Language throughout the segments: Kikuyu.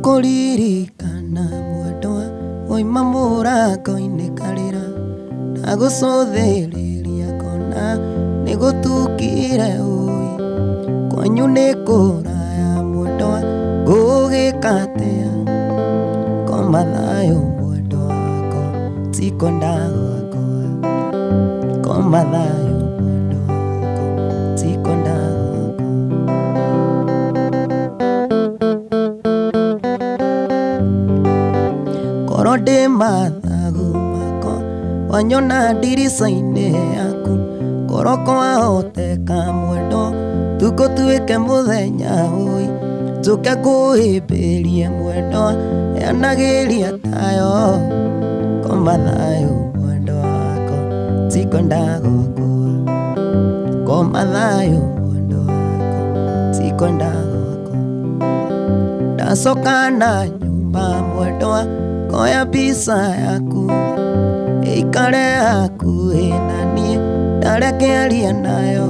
Ndakũririkana mwendwa waima mũrango-inĩ karĩra, ndagũcũthĩrĩria ngona nĩgũtukire ũi, kwanyu nĩ kũraya mwendwa ngũgĩka atĩa, koma thayũ mwendwa wakwa tikwenda gwakwa, koma thayũ mwendwa wakwa tikwenda gwakwa. Korwo ndĩ mathagu makwa wanyona ndirica-inĩ yaku, korwo kwahoteka mwendwa tukũ tuĩke mũthenya ũi, njũke ngũhĩmbĩrie mwendwa yanagĩria tayo, koma thayũ mwendwa wakwa tikwenda gwakwa, koma thayũ mwendwa wakwa tikwenda gwakwa. Ndacoka na nyũmba mwendwa ngoya mbica yaku ĩikare hakuhĩ na niĩ ndarekearia nayo,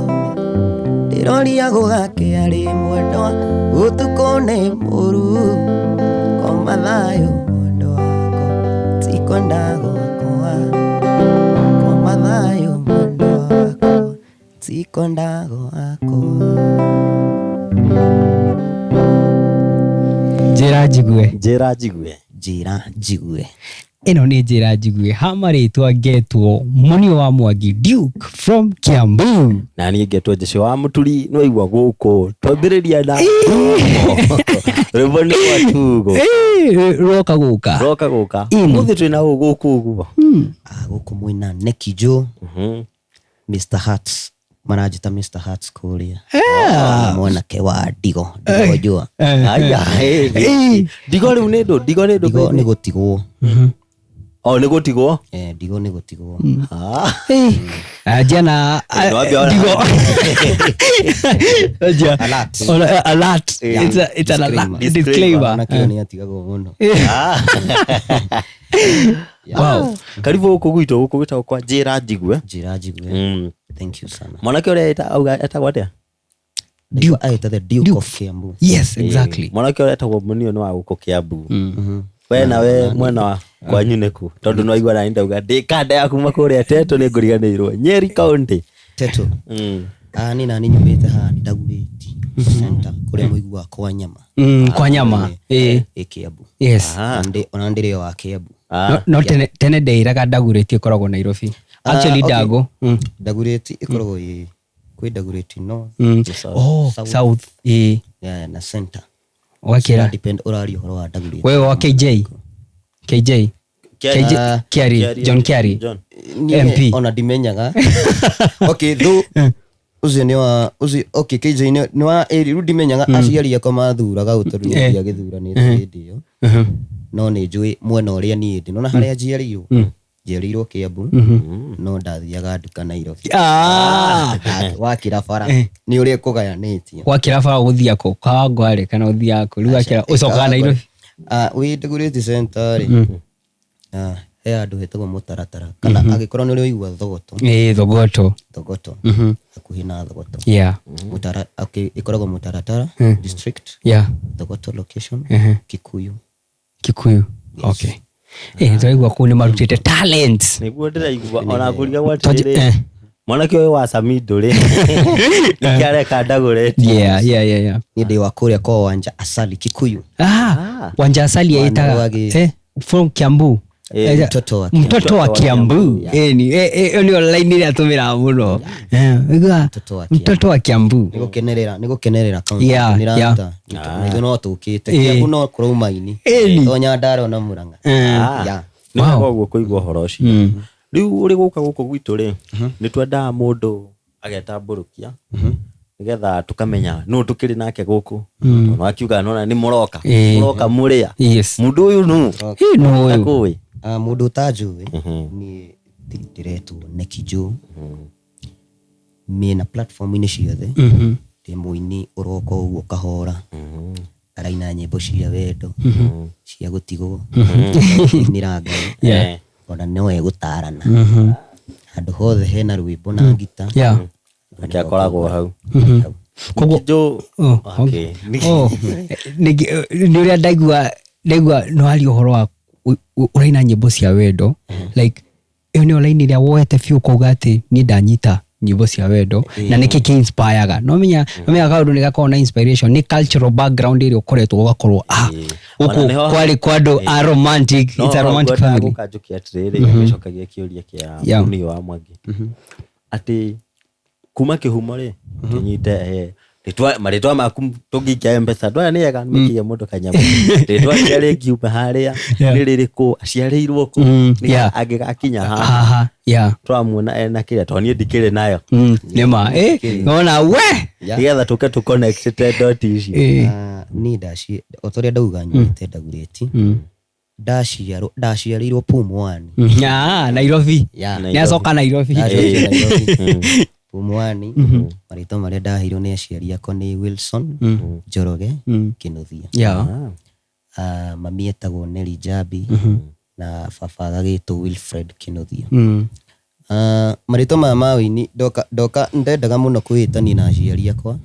ndĩroria gũgakĩa rĩ mwendwa ũtukũ nĩ mũru, koma thayũ mwendwa wakwa tikwenda gwakwa, koma thayũ mwendwa wakwa tikwenda gwakwa. Njĩra njigue. Njĩra njigue. Njĩra njigue. Ĩno nĩ njĩra njigue ha marĩtwa ngetwo Munio wa Mwangi Duke from Kiambu. Na niĩ ngetwo Joshua wa Mũturi nĩ waigua gũkũ twambĩrĩria na rwĩmbo nĩ rwa tugo. Roka gũka. Roka gũka. Ĩni. Ũmũthĩ twĩna ũ gũkũ ũguo? Gũkũ mwĩna Neki Joe, Mr Hats, maranjĩta Mr Hats kũrĩa. Mwanake wa ndigo, ndigo njũa. Aya, ndigo rĩu nĩ ndũ, ndigo nĩ ndũ. Ndigo nĩ gũtigwo. O nĩ gũtigwo? Ndigo nĩ gũtigwo. Jana ndigo. Alert. Alert. It's an alert. Disclaimer. Mwanake ũyũ nĩ atigagwo mũno. Wow. Karibu gũkũ gwitũ, gũkũ gwĩtagwo kwa Njĩra Njigue. Njĩra Njigue. Thank you sana. Mwanake ũrĩa auga etagwo atĩa? Duke. Aĩta the Duke of Kiambu. Yes, exactly. Mwanake ũrĩa etagwo Munio nĩ wa gũkũ Kiambu. We nawe mwena wa kwanyu nĩ kũ? Tondũ nĩ waigua nani ndauga ndĩ kanda ya kuma kũrĩa Teto nĩ ngũriganĩirwo. Nyeri County. Teto. Niĩ nani nyumĩte haha Dagoretti Center kũrĩa mũiguaga kwa nyama. Kwa nyama. Ĩ Kiambu. Yes. Ona ndĩrĩ o wa Kiambu. No tene ndeiraga Dagoretti ĩkoragwo Nairobi. Actually Dago. Dagoretti ĩkoragwo ĩ kwĩ Dagoretti North. Oh, South. Ĩ. Yeah, na Center. Ũgakĩra. Depend ũraria ũhoro wa Dagoretti. Wewe wa KJ. KJ. KJ Kiari, John Kiari. MP. Ona ndimenyaga. Okay, though ũcio nĩ wa ũcio okay KJ nĩ wa ĩri rĩu ndimenyaga aciari akwa mathuraga ũ tondũ niĩ ndiagĩthuranĩte hĩndĩ ĩyo. No nĩ njũĩ mwena ũrĩa niĩ ndĩ. Nĩwona harĩa njiarĩirwo? Njiarĩirwo Kiambu, no ndathiaga nduka Nairobi. Wakĩra bara nĩ ũrĩa kũgayanĩtie. Wakĩra bara ũgũthiaga kũ? Kawangware kana ũthiaga kũ? Rĩu wakĩra ũcokaga Nairobi. Wĩ Dagoretti Center rĩ, he handũ hetagwo mũtaratara kana angĩkorwo nĩ ũrĩ waigua Thogoto. Thogoto. Thogoto. Hakuhĩ na Thogoto. Yeah. Okay, ĩkoragwo mũtaratara district. Yeah. Thogoto location. Kikuyu. Kikuyu. Okay. Twaigua kũu nĩ marutĩte talents. Nĩguo ndĩraigua ona ngũrigagwo atĩrĩrĩ. Mwanake ũyũ wa Samido rĩ, nĩkĩ areka Dagoretti? Yeah, yeah, yeah, yeah. Niĩ ndĩ wa kũrĩa kwa Wanja Asali Kikuyu. Wanja Asali ĩtaga, from Kiambu. Mtoto wa Kiambu. Mtoto wa Kiambu. Ĩyo nĩyo line ĩrĩa tũmĩraga mũno. Mtoto wa Kiambu. Mtoto wa Kiambu. Nĩgũkenerera kaunti. Yeah, Nĩraruta. yeah. Nĩguo no tũkĩte. Kiambu no kũrauma ini. To Nyandarua na Murang'a. Yeah. Nĩ wega ũguo kũigua ũhoro ũcio. Rĩu ũrĩ gũka gũkũ gwitũ rĩ, nĩ twendaga mũndũ agetambũrũkia nĩgetha tũkamenya nũ tũkĩrĩ nake gũkũ. Tondũ akiuga nona nĩ mũroka. Mũroka mũrĩa. Yes. Mũndũ ũyũ nũ? Nũ ũyũ? Ndakũĩ. Mũndũ ũtanjũĩ, niĩ ndĩretwo Neki Joe. Mĩena platform-inĩ ciothe. Ndĩ mũini ũroka ũguo kahora. Araina nyĩmbo cia wendo, cia gũtigwo, kũinĩra Ngai. Ona no egũtarana. Handũ hothe hena rwĩmbo na ngita. Nake akoragwo hau. Koguo Joe, Oh, okay. oh. Nĩ ũrĩa ndaigua Ndaigua no aria ũhoro wa ũraina nyĩmbo cia wendo, like ĩyo nĩyo line ĩrĩa woete biũ ũkauga atĩ niĩ ndanyita nyĩmbo cia wendo, na nĩkĩ kĩ inspireaga? No menya kaũndũ nĩ gakoragwo na inspiration nĩ cultural background ĩrĩa ũkoretwo ũgakorwo Ona gũkũ nĩho- kwarĩ kwa andũ a romantic. It's a romantic family. Gũka njũke atĩrĩrĩ, ngĩcokagia kĩũria kĩa Mũnini wa Mwangi atĩ kuma kĩhumo rĩ kĩnyite marĩtwa maku tũngĩikia mpesa andũ aya nĩ ega nĩmaikirie mũndũ kanyamũ, rĩtwa rĩrĩa rĩngiuma harĩa nĩ rĩrĩkũ, aciarĩirwo kũ, nĩgetha angĩgakinya haha Haha, yeah. twamuona ena kĩrĩa, tondũ niĩ ndikĩrĩ nayo. Nĩma ngona we. Nĩgetha tũke tũconnectĩte dot ici. Niĩ o ta ũrĩa ndauga nyumĩte Dagoretti, ndaciarwo ndaciarĩirwo Pumwani. Ah, Nairobi. Yeah. Nĩ acoka Nairobi. Ndacokire Nairobi Pumwani. Marĩtwa marĩa ndaheirwo nĩ aciari akwa nĩ Wilson Njoroge Kĩnuthia. Mami etagwo Nelly Jambi na baba agagĩtwo Wilfred Kĩnuthia. Marĩtwa maya ma wĩini ndoka ndendaga mũno kwĩhĩtania na aciari akwa,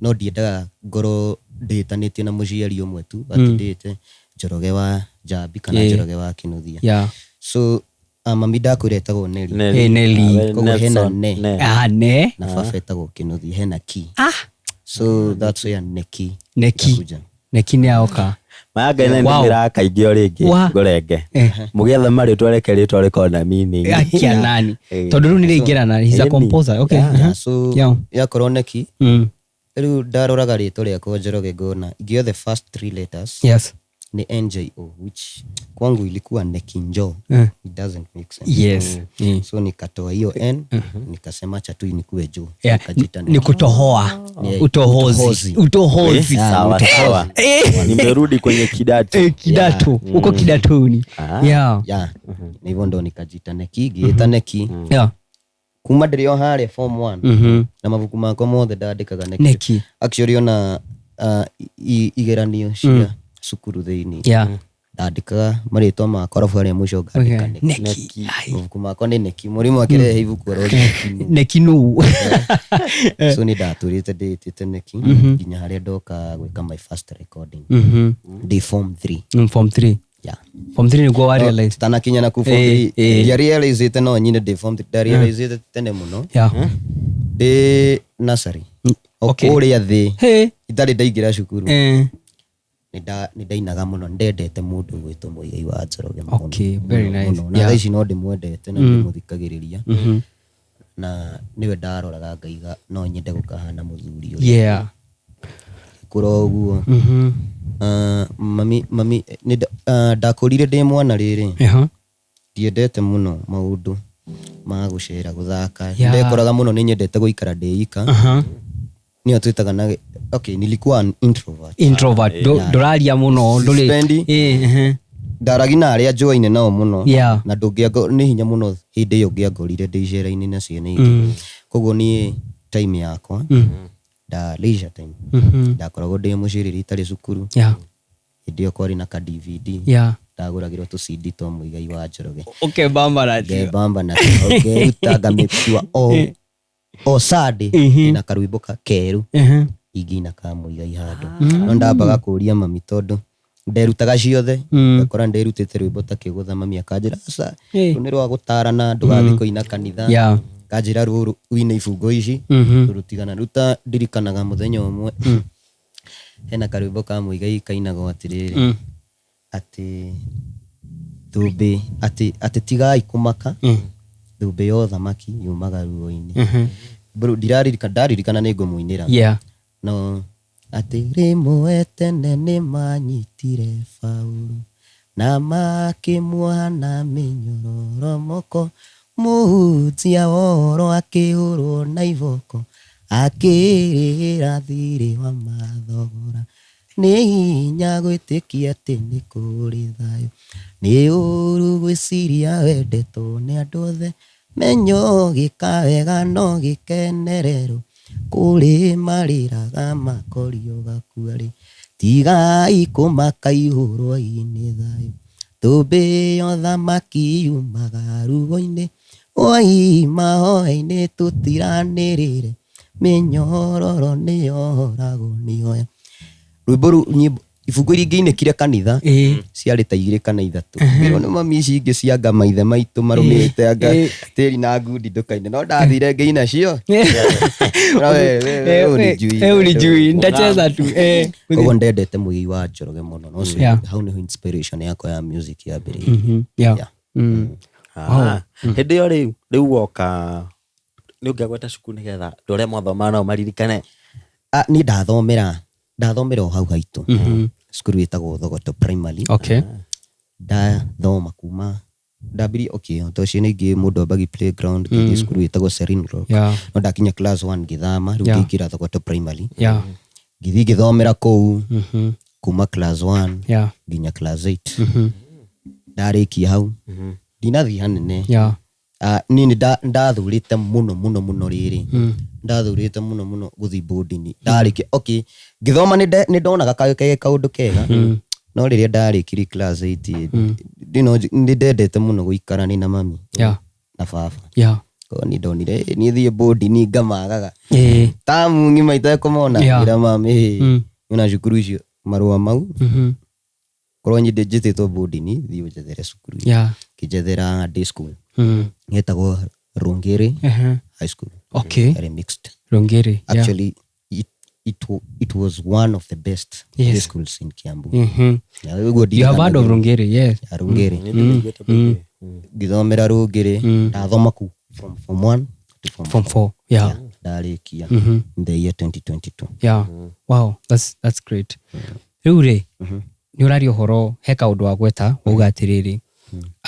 no ndiendaga ngorwo ndĩhĩtanĩtie na mũciari ũmwe tu, atĩ ndĩĩte Njoroge wa Jambi kana Njoroge wa Kĩnuthia. So mami ndakwĩra etagwo Nelly. Nelly. Ah, we Koguo hena Nelson, ne. ne. Ah, ne. Na baba etagwo Kĩnuthia, hena ki. So that's where Neki Neki. ikakuja. Neki nĩ aoka. Maya ngai Wow. nĩ kaingĩ o rĩngĩ ngũrenge mũgĩetha marĩtwa, reke rĩtwa rĩkorwo na meaning. Akia nani, tondũ rĩu nĩ rĩingĩrana, he's a Ĩni. composer, okay. Yeah, so yakorwo Neki, rĩu ndaroraga rĩtwa rĩakwa Njoroge ngona ingĩoya the first three letters ni NJO, which kwangu ilikuwa Nekinjo. It doesn't make sense. So nikatoa hiyo N, nikasema acha tu nikuwe juu. Nikajita Ni kutohoa. Utohozi. Utohozi. Utohozi. Sawa sawa, nimerudi kwenye kidato. Kidato, uko kidatoni. Yeah. Yeah. Na hivyo ndo nikajita Neki, ngĩĩta Neki kuma ndĩrĩ o harĩa form 1, na mabuku makwa mothe ndandĩkaga Neki. Neki. Actually ona igeranio cia cukuru thĩinĩ ndandĩkaga marĩtwa makwa arabu harĩa mũico ngandĩka Neki. Neki. Ai. Mabuku makwa nĩ Neki, mũrimũ akĩrehe ibuku aroria Neki nũ. Neki nũ? So nĩ ndatũrĩte ndĩĩtĩte Neki nginya harĩa ndoka gwĩka my first recording ndĩ form 3. Form 3. Yeah. Form 3 nĩguo wa realize. Tanakinya na ku form 3 ndiarealizĩte, no nyine ndĩ form 3 ndarealizĩte tene mũno, ndĩ nursery o kũrĩa thĩ, itarĩ ndaingĩra cukuru. Nĩ ndainaga mũno, ndendete mũndũ ũgwĩtwo Mũigai wa Njoroge mũno, Okay, very mũno, nice. mũno. Na thaa ici no ndĩmwendete na ndĩmũthikagĩrĩria, na nĩwe ndaroraga ngaiga no nyende gũkahana mũthuri ũyũ. Kũra ũguo. Mami ndakũrire ndĩ mwana rĩrĩ, ndiendete mũno maũndũ ma gũcera gũthaka. Ndekoraga mũno nĩ nyendete gũikara ndĩ ika. Nĩyo twĩtaga na okay, nilikuwa an introvert. Introvert. Ndũraria mũno, ndũrĩ Sipendi. Ndaragi na arĩa njũaine nao mũno, na ndũngĩango nĩ hinya mũno hĩndĩ ĩyo ũngĩangorire ndĩ icera-inĩ na ciana ingĩ. Koguo niĩ time yakwa nda leisure time ndakoragwo ndĩ mũciĩ rĩrĩa itarĩ cukuru. Hĩndĩ ĩyo kwarĩ na ka DVD, ndagũragĩrwo tũ CD twa Mũigai wa Njoroge. Ũkembamba nacio. Ngebamba na ngeruta ngamĩtua o Sunday ndĩna karwĩmbo kerũ ingĩina ka Mũigai handũ, no ndambaga kũria mami tondũ nderutaga ciothe, ngakora nderutĩte rwĩmbo ta kĩgũtha, mami akanjĩra aca, rũu nĩ rwa gũtarana, ndũgathiĩ kũina kanitha. Kanjĩra rũrũ wine ibungo ici rũtigana ruta. Ndirikanaga mũthenya ũmwe hena karwĩmbo ka Mũigai kainagwo atĩrĩrĩ, atĩ thũmbĩ, atĩ tigai kũmaka, thũmbĩ ya ũthamaki yumaga ruo-inĩ. Bro, ndiraririkana, ndaririkana nĩ ngũmũinĩra. No atĩ rĩmwe tene nĩ manyitire Paũlũ na makĩmuoha na mĩnyororo moko, mũhunjia woro akĩhũrwo na iboko, akĩrĩra thirĩ wa mathogora, nĩ hinya gwĩtĩkia atĩ nĩ kũrĩ thayũ, nĩ ũru gwĩciria wendetwo nĩ andũ othe, menyo gĩka wega no gĩkenererwo, kũrĩ marĩraga makorio gakua rĩ, tigai kũmaka ihũrwo-inĩ thayũ, thũmbĩ ya ũthamaki yumaga ruo-inĩ, oi mahoya-inĩ tũtiranĩrĩre, mĩnyororo nĩyohoragwo nĩ hoya. Rwĩmbo rũu nyĩmbo Ibungo iria ingĩinĩkire kanitha ciarĩ ta igĩrĩ kana ithatũ. Ngĩrwo nĩ mami ici ingĩ cia anga maithe maitũ marũmĩte anga tĩri na ngundi ndũkaine, no ndathire ngĩina cio. Na we unijui. Unijui nitacheza tu. Koguo ndendete Mũigai wa Njoroge mũno, no ũcio hau nĩho inspiration yakwa ya music yambĩrĩirie. Yeah. Ah, hĩndĩ ĩyo rĩu woka nĩ ũngĩagweta cukuru nĩgetha andũ arĩa mwathomaga nao maririkane. Ah, niĩ ndathomera o hau haitũ, cukuru ĩtagwo Thogoto Primary. Ndathoma kuma ndambirie, okay, to ciana ingĩ mũndũ ambagi playground, ngĩthiĩ cukuru ĩtagwo Serene Rock. No ndakinya class 1 ngĩthama, rĩu ngĩingĩra Thogoto Primary. Ngĩthiĩ ngĩthomera kũu kuma class 1 nginya class 8. Ndarĩkia hau ndinathiĩ hanene. Ah, niĩ nĩ ndathurĩte mũno mũno mũno rĩrĩ, ndathurĩte mũno mũno gũthiĩ boarding ndarĩkia. Okay, ngĩthoma nĩ ndonaga ke kaũndũ kega, no rĩrĩa ndarĩkirie class 8 nĩ ndendete mũno gũikara nĩ na mami na baba. Koguo nĩ ndonire, niĩ thiĩ boarding ngamagaga tamu ng'ima itekũmona. Ngĩra mami, ona cukuru icio marũa mau, korwo nyĩ njĩtĩtwo boarding, thiĩ ũnjethere cukuru. Ngĩnjethera day school yetagwo Rungiri High School. Very mixed. Rungiri, yeah. Actually it was one of the best day schools in Kiambu. Yeah, ũguo. You have heard of Rungiri, yes. Ya, Rungiri. Ngĩthomera Rungiri, ndathoma ku from form 1 to form Form 4, yeah. Yeah, ndarĩkia in the year 2022. Yeah. Wow, that's great. Rĩu rĩ, nĩ ũraria ũhoro he kaũndũ wa gweta wauga atĩrĩrĩ,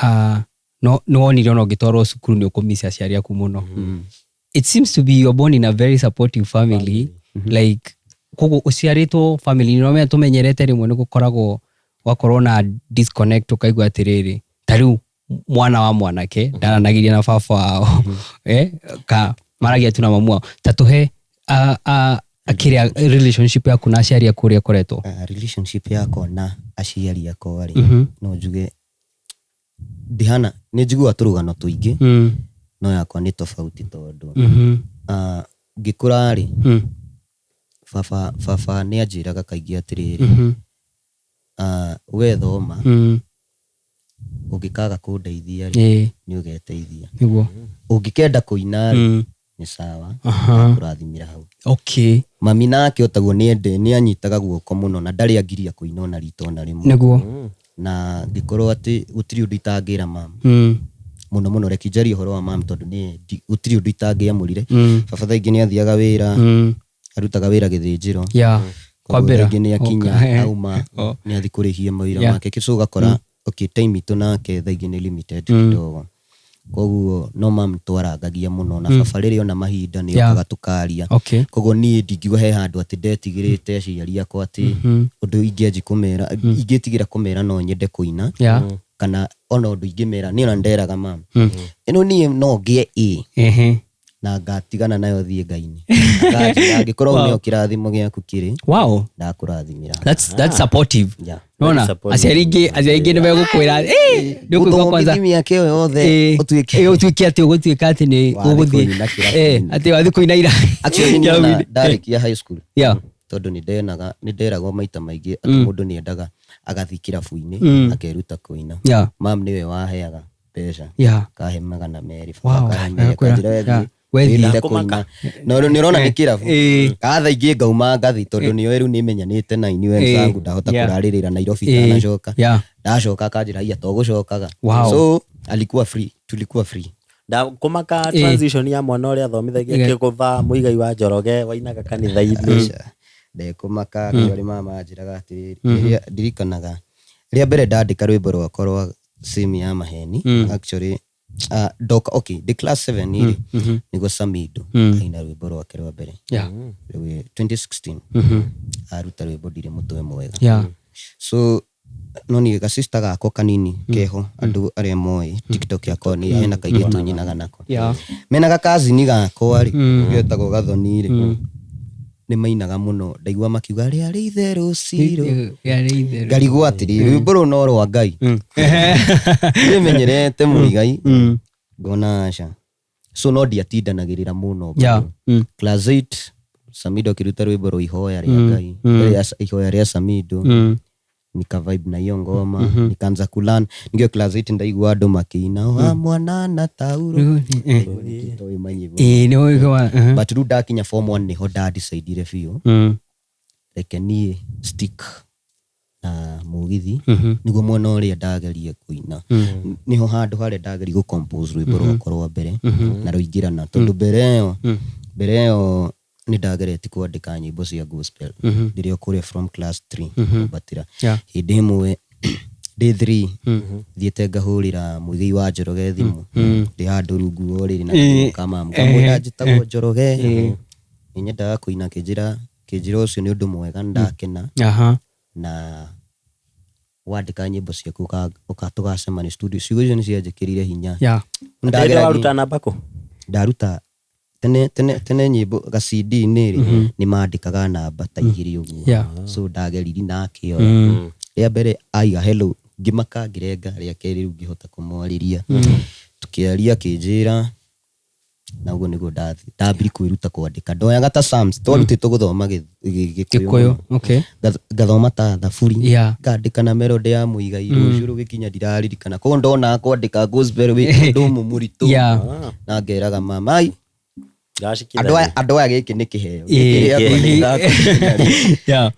ah, no nĩ wonire ona ũngĩtwarwo cukuru nĩ ũkũmiss aciari aku mũno. It seems to be you're born in a very supportive family, like koguo ũciarĩtwo family nĩ ũramenya tũmenyerete rĩmwe nĩ gũkoragwo gwakorwo na disconnect, ũkaigua atĩrĩrĩ, ta rĩu mwana wa mwanake ndaranagĩria na baba wao, ka maragia tu na mamu wao. Ta tũhe kĩrĩa relationship yaku na aciari aku ũrĩa ĩkoretwo. Relationship yakwa na aciari akwa rĩ, no njuge ndihana nĩ njiguaga tũrũgano tũingĩ, no yakwa nĩ tofauti tondũ ngĩkũra rĩ, baba nĩ anjĩraga kaingĩ atĩrĩrĩ, we thoma, ũngĩkaga kũndeithia rĩ, nĩ ũgeteithia. Ũngĩkenda kũina rĩ, nĩ sawa, kũrathimĩra hau. Mami nake otaguo nĩ anyitaga guoko mũno na ndarĩ angiria kũina ona rita ona rĩmwe. Na ngĩkorwo atĩ gũtirĩ ũndũ itangĩra mam, mũno mũno reke njarie ũhoro wa mam, tondũ nĩ gũtirĩ ũndũ itangĩamũrire. Baba thaa ingĩ nĩ athiaga wĩra, arutaga wĩra gĩthĩnjĩro. Koguo Kwambĩra. rĩngĩ nĩ akinya auma, nĩ athi kũrĩhia mawĩra make kĩco, ũgakora okay, time itũ nake thaa ingĩ nĩ limited kidogo. Koguo no mam twarangagia mũno na baba rĩrĩa ona mahinda nĩ okaga tũkaria. Koguo niĩ ndingiuga he handũ atĩ ndetigĩrĩte aciari akwa, atĩ ũndũ ingĩanji kũmera, ingĩtigĩra kũmera no nyende kũina, kana ona ũndũ ingĩmera niĩ ona nderaga mam, ĩno niĩ no ngĩe A na ngatigana nayo thiĩ Ngai-inĩ. Akanjĩra, angĩkorwo nĩyo kĩrathimo gĩaku kĩrĩ, ndakũrathimĩra. That's supportive. Nona Very supportive. aciari aingĩ nĩ megũkwĩra, nĩ ũkũigua kwanza Gũthomithia mĩaka ĩyo yothe ũtuĩke ũtuĩke atĩ ũgũtuĩka atĩ nĩ Wathiĩ ũgũthiĩ kũina kĩrabu-inĩ. Atĩ wathiĩ kũina ira Actually niĩ ona kĩrabu-inĩ. ndarĩkia high school, tondũ nĩ nderagwo maita maingĩ atĩ mũndũ nĩ endaga agathiĩ kĩrabu-inĩ akeruta kũina, mam nĩwe waheaga mbeca, kahe 200, baba kahe 200, Agakwĩra, kanjĩra wethiĩ wethiĩ. wĩrute kũina na rĩu nĩ ũrona nĩ kĩrabu katha ingĩ ngauma ngathi, tondũ nĩoĩ rĩu nĩmenyanĩte na inyuĩ wenzangu, ndahota kũrarĩrĩra Nairobi ndanacoka. Ndacoka akanjĩra, haiya, to gũcokaga. So alikuwa free, tulikuwa free. Kũmaka transition ya mwana ũrĩa athomithagia kĩgũtha Mũigai wa Njoroge wainaga kanitha-inĩ. Aca, ndekũmaka kĩrĩa mama anjĩraga atĩrĩrĩ, rĩrĩa ndirikanaga rĩa mbere ndandĩka rwĩmbo rwakwa rwa simu ya maheni, actually ndoka, okay, ndĩ class 7 rĩ, nĩguo Samido aina rwĩmbo rwake rwa mbere. Rĩu 2016 aruta rwĩmbo Ndirĩ Mũtwe Mwega. So no niĩ gacista gakwa kanini keho, andũ arĩa moĩ TikTok yakwa, nĩ hena kairĩtu nyinaga nako, mena gakazini gakwa rĩ, getagwo Gathoni rĩ, nĩ mainaga mũno. Ndaigua makiuga rĩarĩ itherũ ciro, Rĩarĩ itherũ. ngarigwo atĩrĩrĩ, rwĩmbo rũu no rwa Ngai, nĩmenyerete Mũigai, ngona aca. So no ndiatindanagĩrĩra mũno. Class 8 Samido akĩruta rwĩmbo rwa Ihoya Rĩa Ngai, Ihoya Rĩa Samido. Nika vibe na hiyo ngoma, nikaanza kulearn ngiyo class 8 ndaigua andũ makĩina wa mwana na tauro. Ndaigua nĩkĩtoĩ manyĩmbo. Ĩĩ, nĩ ũĩ. But rĩu ndakinya form 1 nĩho ndadecidire biũ, reke niĩ stick na mũgithi, nĩguo mwena ũrĩa ndagerie kũina, nĩho handũ harĩa ndagerie gũcompose rwĩmbo rwakwa rwa mbere na rũingĩrana, tondũ mbere ĩyo nĩ ndageretie kwandĩka nyĩmbo cia gospel rĩrĩa kũrĩa from class 3 kwambatĩra. Hĩndĩ ĩmwe ndĩ 3 thiĩte ngahũrĩra Mũigai wa Njoroge thimũ, ndĩ handũ rungu wa ũrĩrĩ na kamamu, ngamwĩra njĩtagwo Njoroge, nĩ nyendaga kũina. Kĩnjĩra ũcio nĩ ũndũ mwega, nĩ ndakena na wandĩka nyĩmbo ciaku ũka tũgacemania studio. Ciugo icio nĩ cianjĩkĩrire hinya. Ndagera waruta namba kũ? Ndaruta tene tene tene nyĩmbo ga CD-inĩ rĩ, nĩ mandĩkaga namba ta 2 ũguo. So ndageriri na akĩoya rĩa mbere, aiga hello, ngĩmaka, ngĩrenga. Rĩa kerĩ rĩu ngĩhota kũmwarĩria, tũkĩaria, akĩnjĩra, na ũguo nĩguo ndambiri kwĩruta kwandĩka. Ndoyaga ta Psalms, twarutĩtwo gũthoma Gĩkũyũ Gĩkũyũ. mũno. Ngathoma ta thaburi, ngandĩka na melody ya Mũigai. Rũciũ rũgĩkinya ndiraririkana, koguo ndonaga kwandĩka gospel wĩ ũndũ ũmwe mũritũ. Na ngeraga mama ai, andũ aya gĩkĩ nĩ kĩheo. Gĩkĩ gĩakwa nĩ ndakũrĩ. Yeah.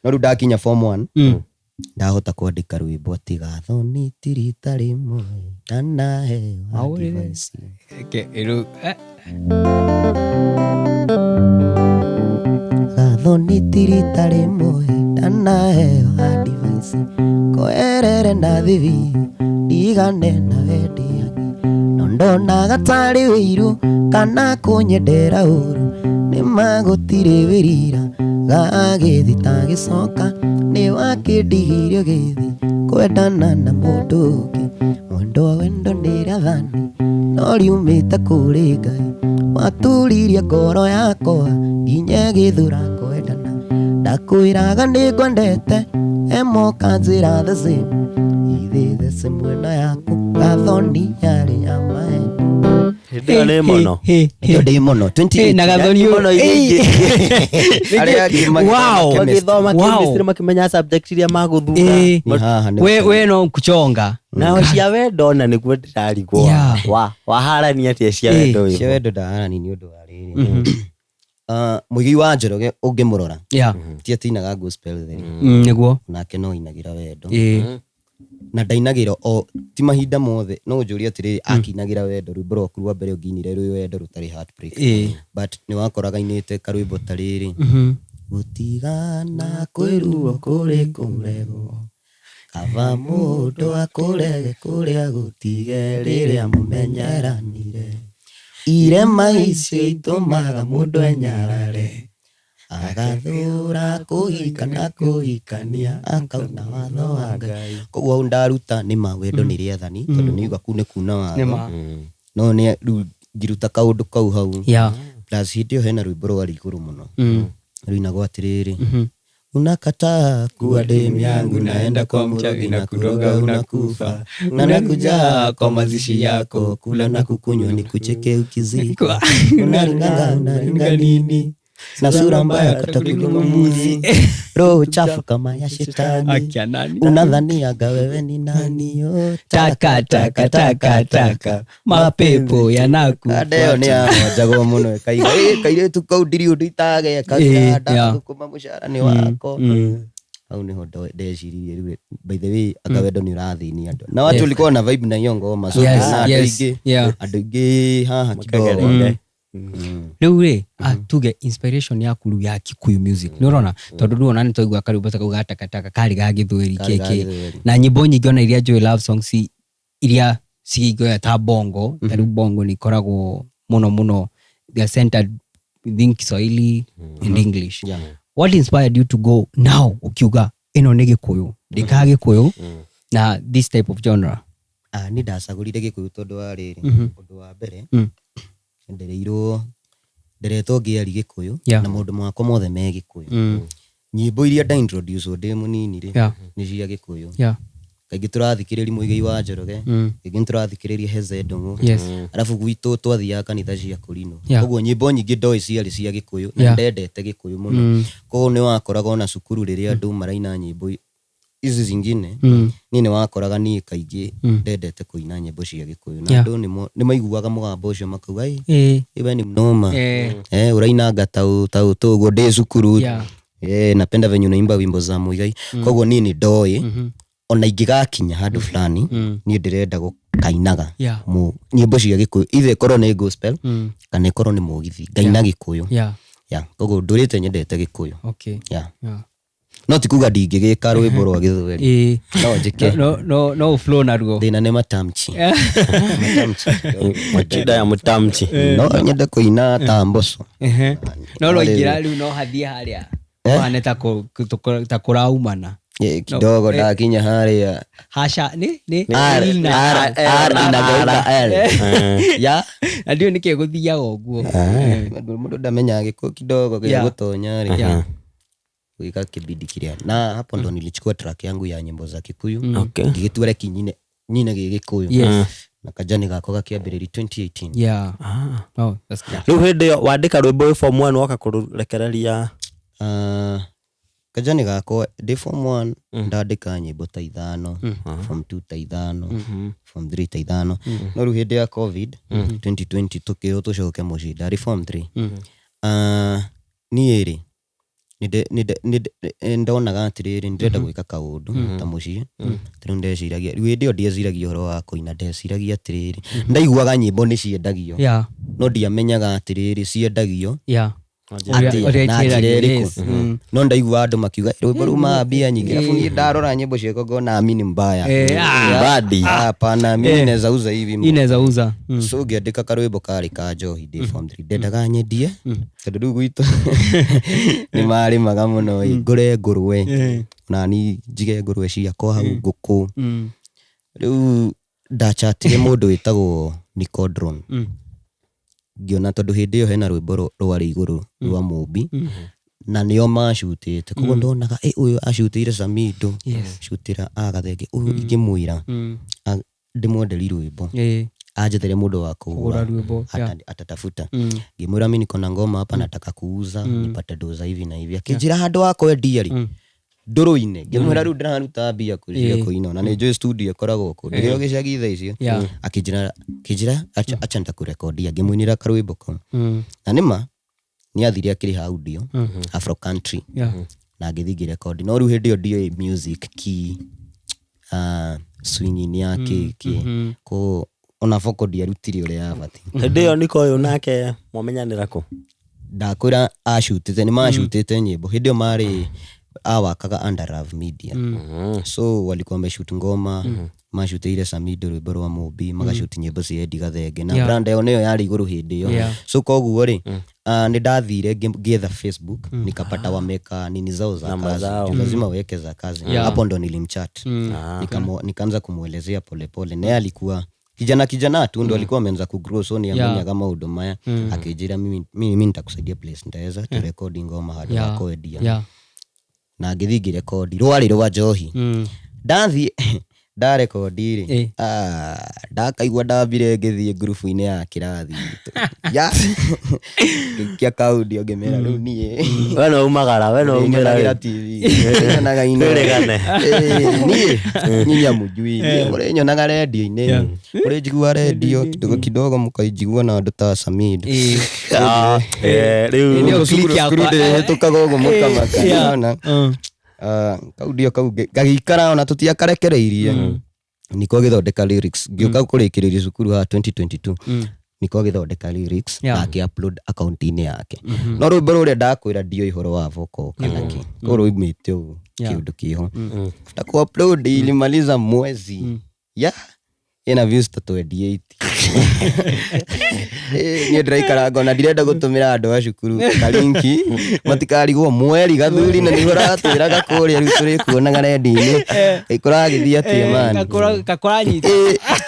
No rĩu ndakinya form 1 ndahota kwandĩka rwĩmbo atĩ gathoni ti rita rĩmwe ndanaheo Aũrĩre. advice. Okay, rĩu, Gathoni ti rita rĩmwe ndanaheo advice, koerere na thibi ndigane na wendi angĩ, no ndonaga tarĩ wĩiru kana kũnyendera ũru, nĩ magũtirĩ wĩrira gagĩthi tagĩcoka, nĩ wakĩndigirio gĩthi kwendana na mũndũ ũngĩ. Mwendo wendo nĩ rĩathani no riumĩte kũrĩ Ngai, waturirie ngoro yakwa nginya gĩthura kwendana. Ndakwĩraga nĩ ngwendete, emoka njĩra the same ithe the same mwena yaku, gathoni yarĩ ya maheni. Hĩndĩ ĩyo nĩ mũno. Ĩyo ndĩ mũno 28. Na gathoni Mũno iria ingĩ. Arĩa angĩ magĩthoma chemistry. Magĩthoma chemistry, makĩmenya subject iria magũthura. Nĩ haha nĩ We no kuchonga. Nao cia wendo ona nĩguo ndĩrarigwo. Waharania atĩa cia wendo Cia wĩho? wendo ndaharani nĩ ũndũ wa rĩrĩ. Ah, Mũigai wa Njoroge ũngĩmũrora, ti atinaga gospel theri, Nĩguo. nake no ainagĩra wendo, na ndainagĩra o ti mahinda mothe. No ũnjũrie atĩrĩrĩ, akinagĩra wendo rwĩmbo rwaku rwa mbere ũngĩinire rwĩ wendo rũtarĩ heartbreak, but nĩ wakoraga inĩte karwĩmbo ta rĩrĩ: gũtigana kwĩruo kũrĩ kũregwo, kaba mũndũ akũrege kũrĩa gũtige rĩrĩa mũmenyeranire, irema icio itũmaga mũndũ enyarare, agathũra kũhika na kũhikania, akauna watho wa Ngai. Koguo hau ndaruta nĩ ma wendo nĩ rĩathani, tondũ nĩ uga kuu nĩ kuna watho, no nĩ rĩu ngĩruta kaũndũ kau hau. Plus hĩndĩ ĩyo hena rwĩmbo rwarĩ igũrũ mũno, rũinagwo atĩrĩrĩ: unakataa kuwa demu yangu, naenda kwa mchawi na kuroga, unakufa na nakuja kwa mazishi yako, kula na kukunywa ni kucheke ukizikwa, unaringaga unaringa nini na sura mbaya kata kuliko mbuzi, roho chafu kama ya shetani, Akia nani? Unadhaniaga wewe ni nani? Oh, Taka taka taka taka mapepo Kanda ĩyo nĩ yanakufuata. yahonjagwo mũno, ĩkaiga "Ĩ, kairĩtu kau ndirĩ ũndũ itageka, ndathũkũma mũcara nĩ wako." Hau nĩho ndeciririe rĩu, by the way, anga wendo nĩ ũrathĩnia andũ na watu ulikuwa na vibe na hiyo ngoma, so na andũ aingĩ, andũ aingĩ haha kidogo. Makagerera. Rĩu rĩ, tuge inspiration yaku rĩu ya Kikuyu music nĩ ũrona, tondũ rĩu ona nĩ twaigua karwĩmbo ta kau ga takataka karĩ ga gĩthweri. Karĩ ga kĩkĩ gĩthweri. Na nyĩmbo nyingĩ ona iria njũĩ love songs iria ciingoya ta bongo, ta rĩu bongo nĩ ikoragwo mũno mũno they are centered within Kiswahili and English. What inspired you to go now ukiuga ĩno nĩ Gĩkũyũ, ndĩkaga Gĩkũyũ na this type of genre? Ah, ni ndacagũrire Gĩkũyũ tondũ wa rĩrĩ, ũndũ wa mbere, ndereirwo nderetwo ngĩari Gĩkũyũ, na maũndũ makwa mothe me Gĩkũyũ. Nyĩmbo iria nda introduce ndĩ mũnini rĩ, nĩ cia Gĩkũyũ. Kaingĩ tũrathikĩrĩria Mũigai wa Njoroge, kaingĩ nĩtũrathikĩrĩria Heze Ndung'u, arabu gwitũ twathiaga kanitha cia kũrinũ, koguo nyĩmbo nyingĩ ndoĩ ciarĩ cia Gĩkũyũ na ndendete Gĩkũyũ mũno. Koguo nĩ wakoraga ona cukuru rĩrĩa andũ maraina nyĩmbo Ici zingine niĩ nĩ wakoraga niĩ kaingĩ ndendete kũina nyĩmbo cia Gĩkũyũ na andũ nĩ maiguaga mũgambo ũcio makauga, "Ĩ, we ni mnoma." Eh, ũrainanga ta ũ ũguo ndĩ cukuru. Eh, napenda venye unaimba wimbo za Muigai. Koguo niĩ nĩ ndoĩ ona ingĩgakinya handũ fulani, niĩ ndĩrenda gũkainaga nyĩmbo cia Gĩkũyũ, either ĩkorwo nĩ gospel kana ĩkorwo nĩ mũgithi, ngaina Gĩkũyũ. Yeah, koguo ndũrĩte nyendete Gĩkũyũ. Yeah. No ti kuga ndingĩgĩka rwĩmbo rwa Gĩthweri. No njĩke. No flow naruo. Thĩna nĩ matamchi, matamchi. Machida ya mutamchi. No nyende kũina ta Mboco. No rwaingĩra rĩu no hathiĩ harĩa hane ta kũraumana. Eh, kidogo ndakinya harĩa Hasha nĩ R L na R R inageuka L ya. Na ndiũĩ nĩkĩ gũthiaga ũguo. Mũndũ ndamenyaga Gĩkũyũ kidogo gĩa gũtonya rĩ gwĩka kĩbindi kĩrĩa, na hapo ndo nilichukua track yangu ya nyimbo za Kikuyu, ngĩgĩtua reki nyine nyine gĩ Gĩkũyũ na kajani gakwa gakĩambĩrĩria 2018. Yeah. Oh, that's good. Rĩu hĩndĩ ĩyo wandĩka rwĩmbo wĩ form 1 woka kũrekereria? Ah, kajani gakwa ndĩ form 1 ndandĩka nyĩmbo ta ithano, form 2 ta ithano, form 3 ta ithano, no rĩu hĩndĩ ya COVID 2020 tũkĩrwo tũcoke mũciĩ, ndarĩ form 3. Ah, niĩ rĩ ndonaga atĩrĩrĩ, ndĩrenda gwĩka kaũndũ ta mũciĩ. Rĩu ndeciragia, rĩu hĩndĩ ĩyo ndieciragia ũhoro wa kũina, ndeciragia atĩrĩrĩ, ndaiguaga nyĩmbo nĩ ciendagio, no ndiamenyaga atĩrĩrĩ ciendagio atĩa Ũrĩa na njĩra ciendagio, ĩrĩkũ. No ndaigua andũ makiuga rwĩmbo rumaga mbia nyingĩ, alafu niĩ ndarora nyĩmbo ciakwa ngona mimi ni mbaya. Badi. Ah, hapana, mimi naweza uza hivi Inaweza uza. So ngĩandĩka karwĩmbo karĩ ka njohi ndĩ form 3, ndendaga nyendie tondũ rĩu gwitũ nĩ marĩmaga mũno ĩ, ngũre ngũrwe na ni njige ngũrwe ciakwa hau, ngũkũ. Rĩu ndachatire mũndũ wĩtagwo Nicodron, ngĩona tondũ hĩndĩ ĩyo hena rwĩmbo rwarĩ igũrũ rwa Mũmbi na nĩo macutĩte, koguo ndonaga, "Ĩ, ũyũ acutĩire Samido, cutĩra Agathenge, ũyũ ingĩmwĩra ndĩmwenderi rwĩmbo, anjethere mũndũ wa Kũgũra kũgũra rwĩmbo. Atatafuta." Ngĩmwĩra, "Mi niko na ngoma hapa, nataka kuuza nipate doza hivi na hivi." Akĩnjĩra handũ wa kwendia rĩ ndũrũ-inĩ. Ngĩmwĩra, "Rĩu ndĩraruta mbia kũ cia kũina, na nĩ njũĩ studio ĩkoragwo kũ, ndĩrĩ o gĩcagi thaa icio." Akĩnjĩra acha nitakurekodia. Ngĩmũinĩra karwĩmbo kau, na nĩma nĩ athire akĩrĩha audio Afro Country na ngĩthiĩ ngĩrekondi, no rĩu hĩndĩ ĩyo ndioĩ music key, swinging ya kĩ ko ona vocal ndiarutire ũrĩa yabatiĩ. Hĩndĩ ĩyo niko ũyũ nake mwamenyanĩra kũ? Ndakwĩra acutĩte, nĩ macutĩte nyĩmbo hĩndĩ ĩyo marĩ awakaga under Love Media, so walikuwa wameshoot ngoma, macutĩire Samido rwĩmbo rwa Mũmbi, magacuti nyĩmbo cia Eddie Gathenge na brand ĩyo nĩyo yarĩ igũrũ hĩndĩ ĩyo. So koguo rĩ, nĩ ndathire ngĩetha Facebook, nikapata wameka nini zao za Namba kazi. zao. Juu lazima weke za kazi. Hapo ndo nilimchat. Nikaanza kumwelezea polepole, naye alikuwa kijana kijana tu ndo alikuwa ameanza kugrow, so niamenyaga maũndũ maya. Akĩnjĩra, Mimi nitakusaidia place nitaweza turekodi ngoma handũ ha kwendia." Na ngĩthiĩ ngĩrekondi, rwarĩ rwa njohi. Ndathiĩ ndarekondi rĩ, ndakaigua ndambire ngĩthiĩ ngurubu-inĩ ya kĩrathi gitũ ya ngĩikia kaudio, ngĩmera rĩu niĩ We no umagara, we no umĩra. Nyonagira TV, nyonaga ino. Twĩrĩgane. Eh, niĩ nyinyi amujui, niĩ mũrĩnyonaga redio-inĩ, mũrĩnjigua redio kidogo kidogo, mũkainjigua na andũ ta Samid. Ah, rĩu Nĩyo Cukuru click cukuru yakwa. ndĩhĩtũkaga ũguo mũkamaka. Nĩwona? Kaudio kau gagĩikara ona tũtiakarekereirie, niko gĩthondeka lyrics, ngĩũka kũrĩkĩrĩria cukuru ha 2022, niko gĩthondeka lyrics na akĩ-upload account-inĩ yake, no rwĩmbo rũrĩa ndakwĩra ndiũĩ ũhoro wa vocal kana kĩ, koguo rũimĩte ũguo kĩũndũ kĩho. After ku-upload ilimaliza mwezi ya ĩna views ta 28. Eh, niĩ ndĩraikara ngona ndirenda gũtũmĩra andũ a cukuru kalinki matikarigwo mweri gathuri na nĩguo ratwĩraga kũrĩa, rĩu tũrĩkuonaga rendi-inĩ kũragĩthiĩ atĩa mani. Kakũranyita.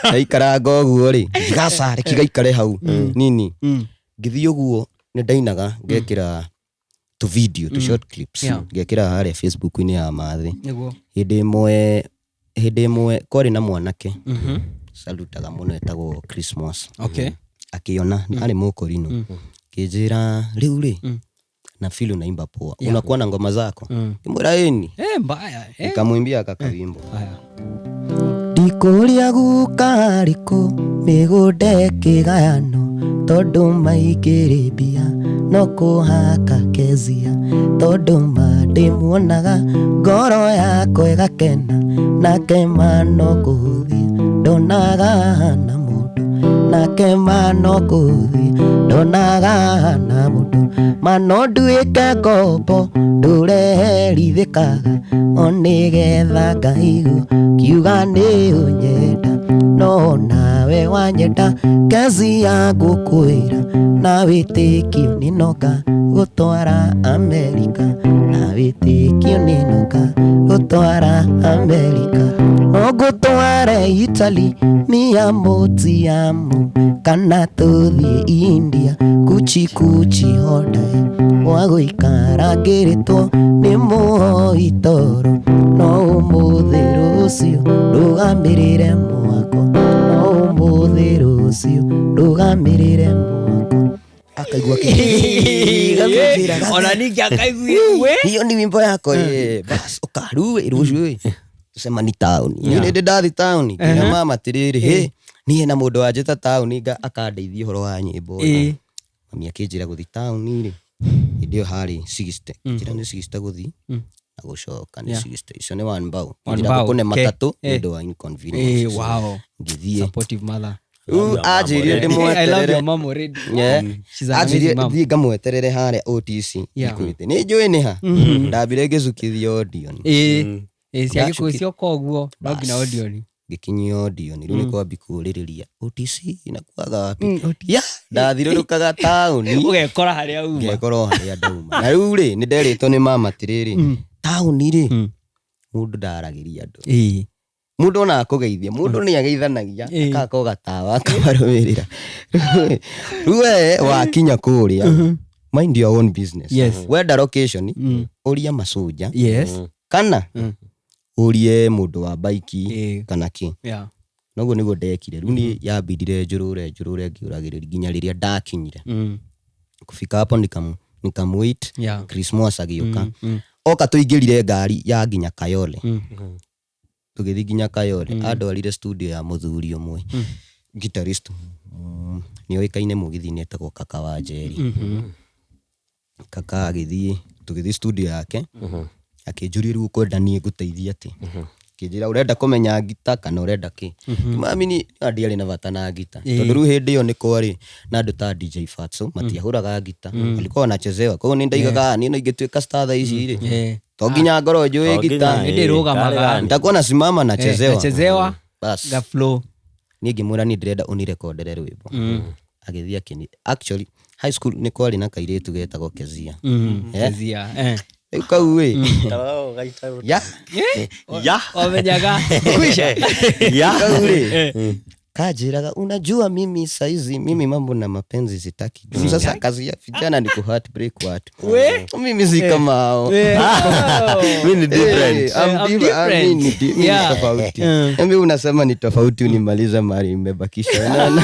Ndaikaranga ũguo rĩ, ngigaca reke gaikare hau nini. Ngĩthiĩ ũguo nĩ ndainaga, ngekĩra tu video tu short clips, ngekĩra harĩa Facebook-inĩ ya Mathĩ. Nĩguo. Hĩndĩ ĩmwe kwarĩ na mwanake salutaga mũno etagwo Christmas. Akĩona arĩ mũkorino, kĩnjĩra rĩu rĩ. Na feel unaimba poa, unakuwa na ngoma zako. Ngĩmwĩra ĩni. Eh, mbaya, eh. Nikamwimbia kakawimbo. Haya. Ndikũria guka rĩkũ mĩgũnda ĩkĩgayano tondũ maingĩrĩ mbia no kũhaka kezia tondũ ma ndĩmuonaga ngoro yakwa ĩgakena nake ma no kũhũthia ndonaga na mũndũ nake ma no kũhũthia ndonaga na mũndũ ma no nduĩke ngombo ndũreherithĩkaga o nĩgetha ngaigua kiuga nĩ ũnyenda no nawe wanyenda kezi ya ngũkwĩra na wĩtĩkio nĩ noka gũtwara Amerika na wĩtĩkio nĩ noka gũtwara Amerika no ngũtware Italy mi amo ti amo kana tũthiĩ India kuchi kuchi hodae wa gũikara ngĩrĩtwo nĩ mũhoi toro no ũmũthĩ rũciũ rũgamĩrĩre mwako no ũmũthĩ rũciũ rũgamĩrĩre mwako akaigua kĩ Ona ningĩ akaigua we. Hiyo ni wimbo yako, eh, bas ukarue rũciũ ĩ tucemani taũni. Niĩ nĩ ndathi taũni nginya mama atirĩrĩ hĩ niĩ hena mũndũ wanjĩta taũni akandeithia ũhoro wa nyĩmbo ĩ. Mami akĩnjĩra gũthi taũni rĩ hĩndĩ ĩyo harĩ 60 njĩra nĩ 60 gũthi na gũcoka nĩ 60 icio nĩ one bao. One Njĩra bao, gũkũne okay. matatũ nĩ Eh. ũndũ wa inconvenience. Eh, wow. Ngĩthiĩ. Supportive mother. Rĩu anjĩrire I love ndĩmweterere. your mom already. Yeah. She's an amazing Anjĩrire mom. thiĩ ngamweterere harĩa OTC. Yeah. Ikuĩte nĩ njũĩ nĩ ha ndambire ngĩcukithia Odeon. Eh, eh, cia gĩkũyũ Ndacuki- cioka ũguo no nginya Odeon. Ngĩkinyia Odeon rĩu nĩ kwambi kũũrĩrĩria OTC inakuaga wapi ya ndathirũrũkaga taũni Ũgekora harĩa uma. ngekora o harĩa ndauma na rĩu rĩ nĩ nderĩtwo nĩ mama atĩrĩrĩ taũni rĩ mũndũ ndaragĩria andũ. Eh. Mũndũ ona akũgeithia mũndũ nĩ ageithanagia Ĩĩ. akako gatawa akamarũmĩrĩra rĩu we wakinya kũrĩa mind your own business. Yes. Wenda location ũria macoja Yes. kana ũrie mũndũ wa baiki Ĩĩ. kana kĩ. Yeah. Noguo nĩguo ndekire rĩu niĩ yambindire njũrũre njũrũre ngĩũragĩrĩria nginya rĩrĩa ndakinyire. Kufika hapo nikamwait. Yeah. Christmas agĩũka oka tũingĩrire ngari ya nginya Kayole. Tũgĩthiĩ nginya Kayole andwarire studio ya mũthuri ũmwe guitarist nĩoĩkaine mũgithi-inĩ etagwo Kaka wa Njeri. Kaka agĩthiĩ tũgĩthiĩ studio yake akĩnjũria rĩu ũkwenda niĩ ngũteithie atĩ akĩnjĩra ũrenda kũmenya ngita kana ũrenda kĩ mami ni ndiarĩ na bata na ngita tondũ rĩu hĩndĩ ĩyo nĩ kwarĩ na andũ ta DJ Fatso matiahũraga ngita walikuwa wanachezewa koguo nĩ ndaigaga niĩ no ingĩtuĩka star thaa ici rĩ Eh. to nginya ngorwo njũĩ To ngita nginya, Hĩndĩ ĩrũgamaga. nitakuwa nasimama nachezewa. Nachezewa. Bas Ga flow. niĩ ngĩmwĩra niĩ ndĩrenda ũnirekondere rwĩmbo agĩthiĩ akĩni actually high school nĩ kwarĩ na kairĩtu getagwo Kezia. Eh? Kezia. Eh. Rĩu kau ĩ ya Ya. Wamenyaga. Kwisha. Ya. kau rĩ kanjĩraga unajua mimi saizi mimi mambo na mapenzi sitaki juu sasa kazi ya vijana ni ku heartbreak watu mimi si kama hao. Eh. Mimi ni different. Eh, I'm I'm different. different. Mimi ni mimi ni Yeah. tofauti. Mimi unasema ni tofauti unimaliza mari imebakisha. Unaona?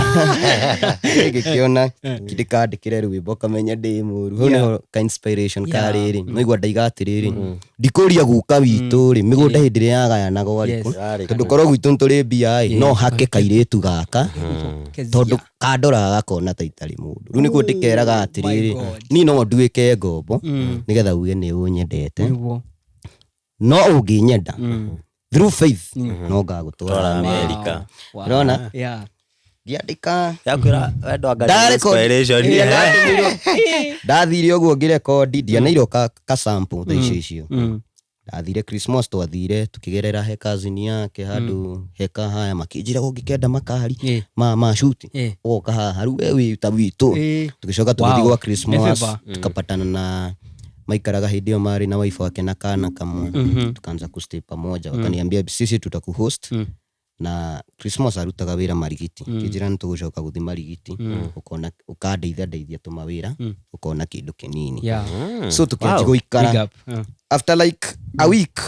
Ngĩkĩona ndikandĩkĩre rwĩmbo kamenya ndĩ mũru. Hau nĩho ka inspiration karĩrĩ. Naigua ndaiga atĩrĩrĩ ndikũria guka witũ rĩ mĩgũnda hĩndĩ ĩrĩa yagayanagwo Yes. arĩkũ tondũ korwo gwitũ nĩtũrĩ mbia ĩ no hake kairĩtu gaka Kezia. tondũ kandoraga gakona ta itarĩ mũndũ rĩu nĩguo ndĩkeraga atĩrĩrĩ God. niĩ no nduĩke ngombo nĩgetha uge nĩ ũnyendete Nĩguo. no ũngĩnyenda through faith no ngagũtwara Twara Amerika. Amerika. Wow. Ũrona? Yeah. Ngĩandĩka Yakwĩra wendo anga Ndarecord- inspiration. ndathire ũguo ngĩrekondi ndianeirwo ka sample thaa icio icio ndathire Christmas twathire tukĩgerera he cousin yake handũ heka haya makĩnjĩra ũngĩkenda makari Eh. ma shuti Eh. ũgoka haha rĩu we wĩ ta witũ Eh. tugicoka tũgĩthiĩ Wow. gwa Christmas Nĩ favor. tukapatana na maikaraga hĩndĩ ĩyo marĩ na wife wake na kana kamwe tukaanza kustay pamoja wakaniambia sisi tutakuhost na Christmas arutaga wĩra marigiti kĩnjĩra nĩ tũgũcoka gũthiĩ marigiti ũkona ũkandeithia ndeithia tũmawĩra ũkona kĩndũ kĩnini Yeah. so tukianjia Big gũikara up. After like a week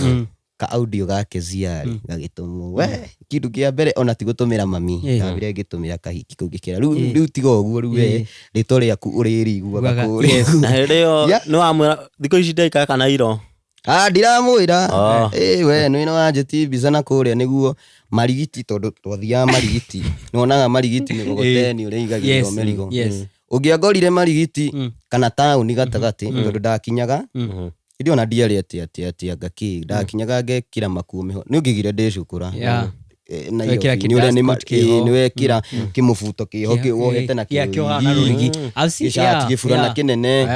Ka audio gake ziarĩ gagĩtũmwo we kĩndũ kĩa mbere ona ti gũtũmĩra mami. Ndambire ngĩtũmĩra kahiki kau ngĩkĩra rĩu rĩu tiga ũguo, rĩu we rĩtwa rĩaku ũrĩriguaga Ugaga, kũrĩa. Yes. Na hĩndĩ ĩyo Yeah. nĩ wamwĩra thikũ ici ndaikara kana iro? Ah, ndiramwĩra. Oh. Ĩ, we nĩ no wanjĩtie mbica na kũrĩa nĩguo marigiti, tondũ twathiaga marigiti, nĩwonaga marigiti mĩgogoteni ũrĩa igagĩrĩrwo mĩrigo. Ũngĩangorire marigiti kana taũni gatagatĩ, tondũ ndakinyaga ĩndĩ ona ndiarĩ atĩ atĩ atĩ anga kĩ ndakinyaga ngekĩra makuo mĩho nĩ ũngĩgire ndĩcukũra. Eh, na Wekĩra nĩ ũrĩa nĩ kĩ-dust coat kĩho. nĩ wekĩra kĩmũbuto kĩho wohete na kĩoha na rũrigi. I've seen- gĩcati gĩburana kĩnene.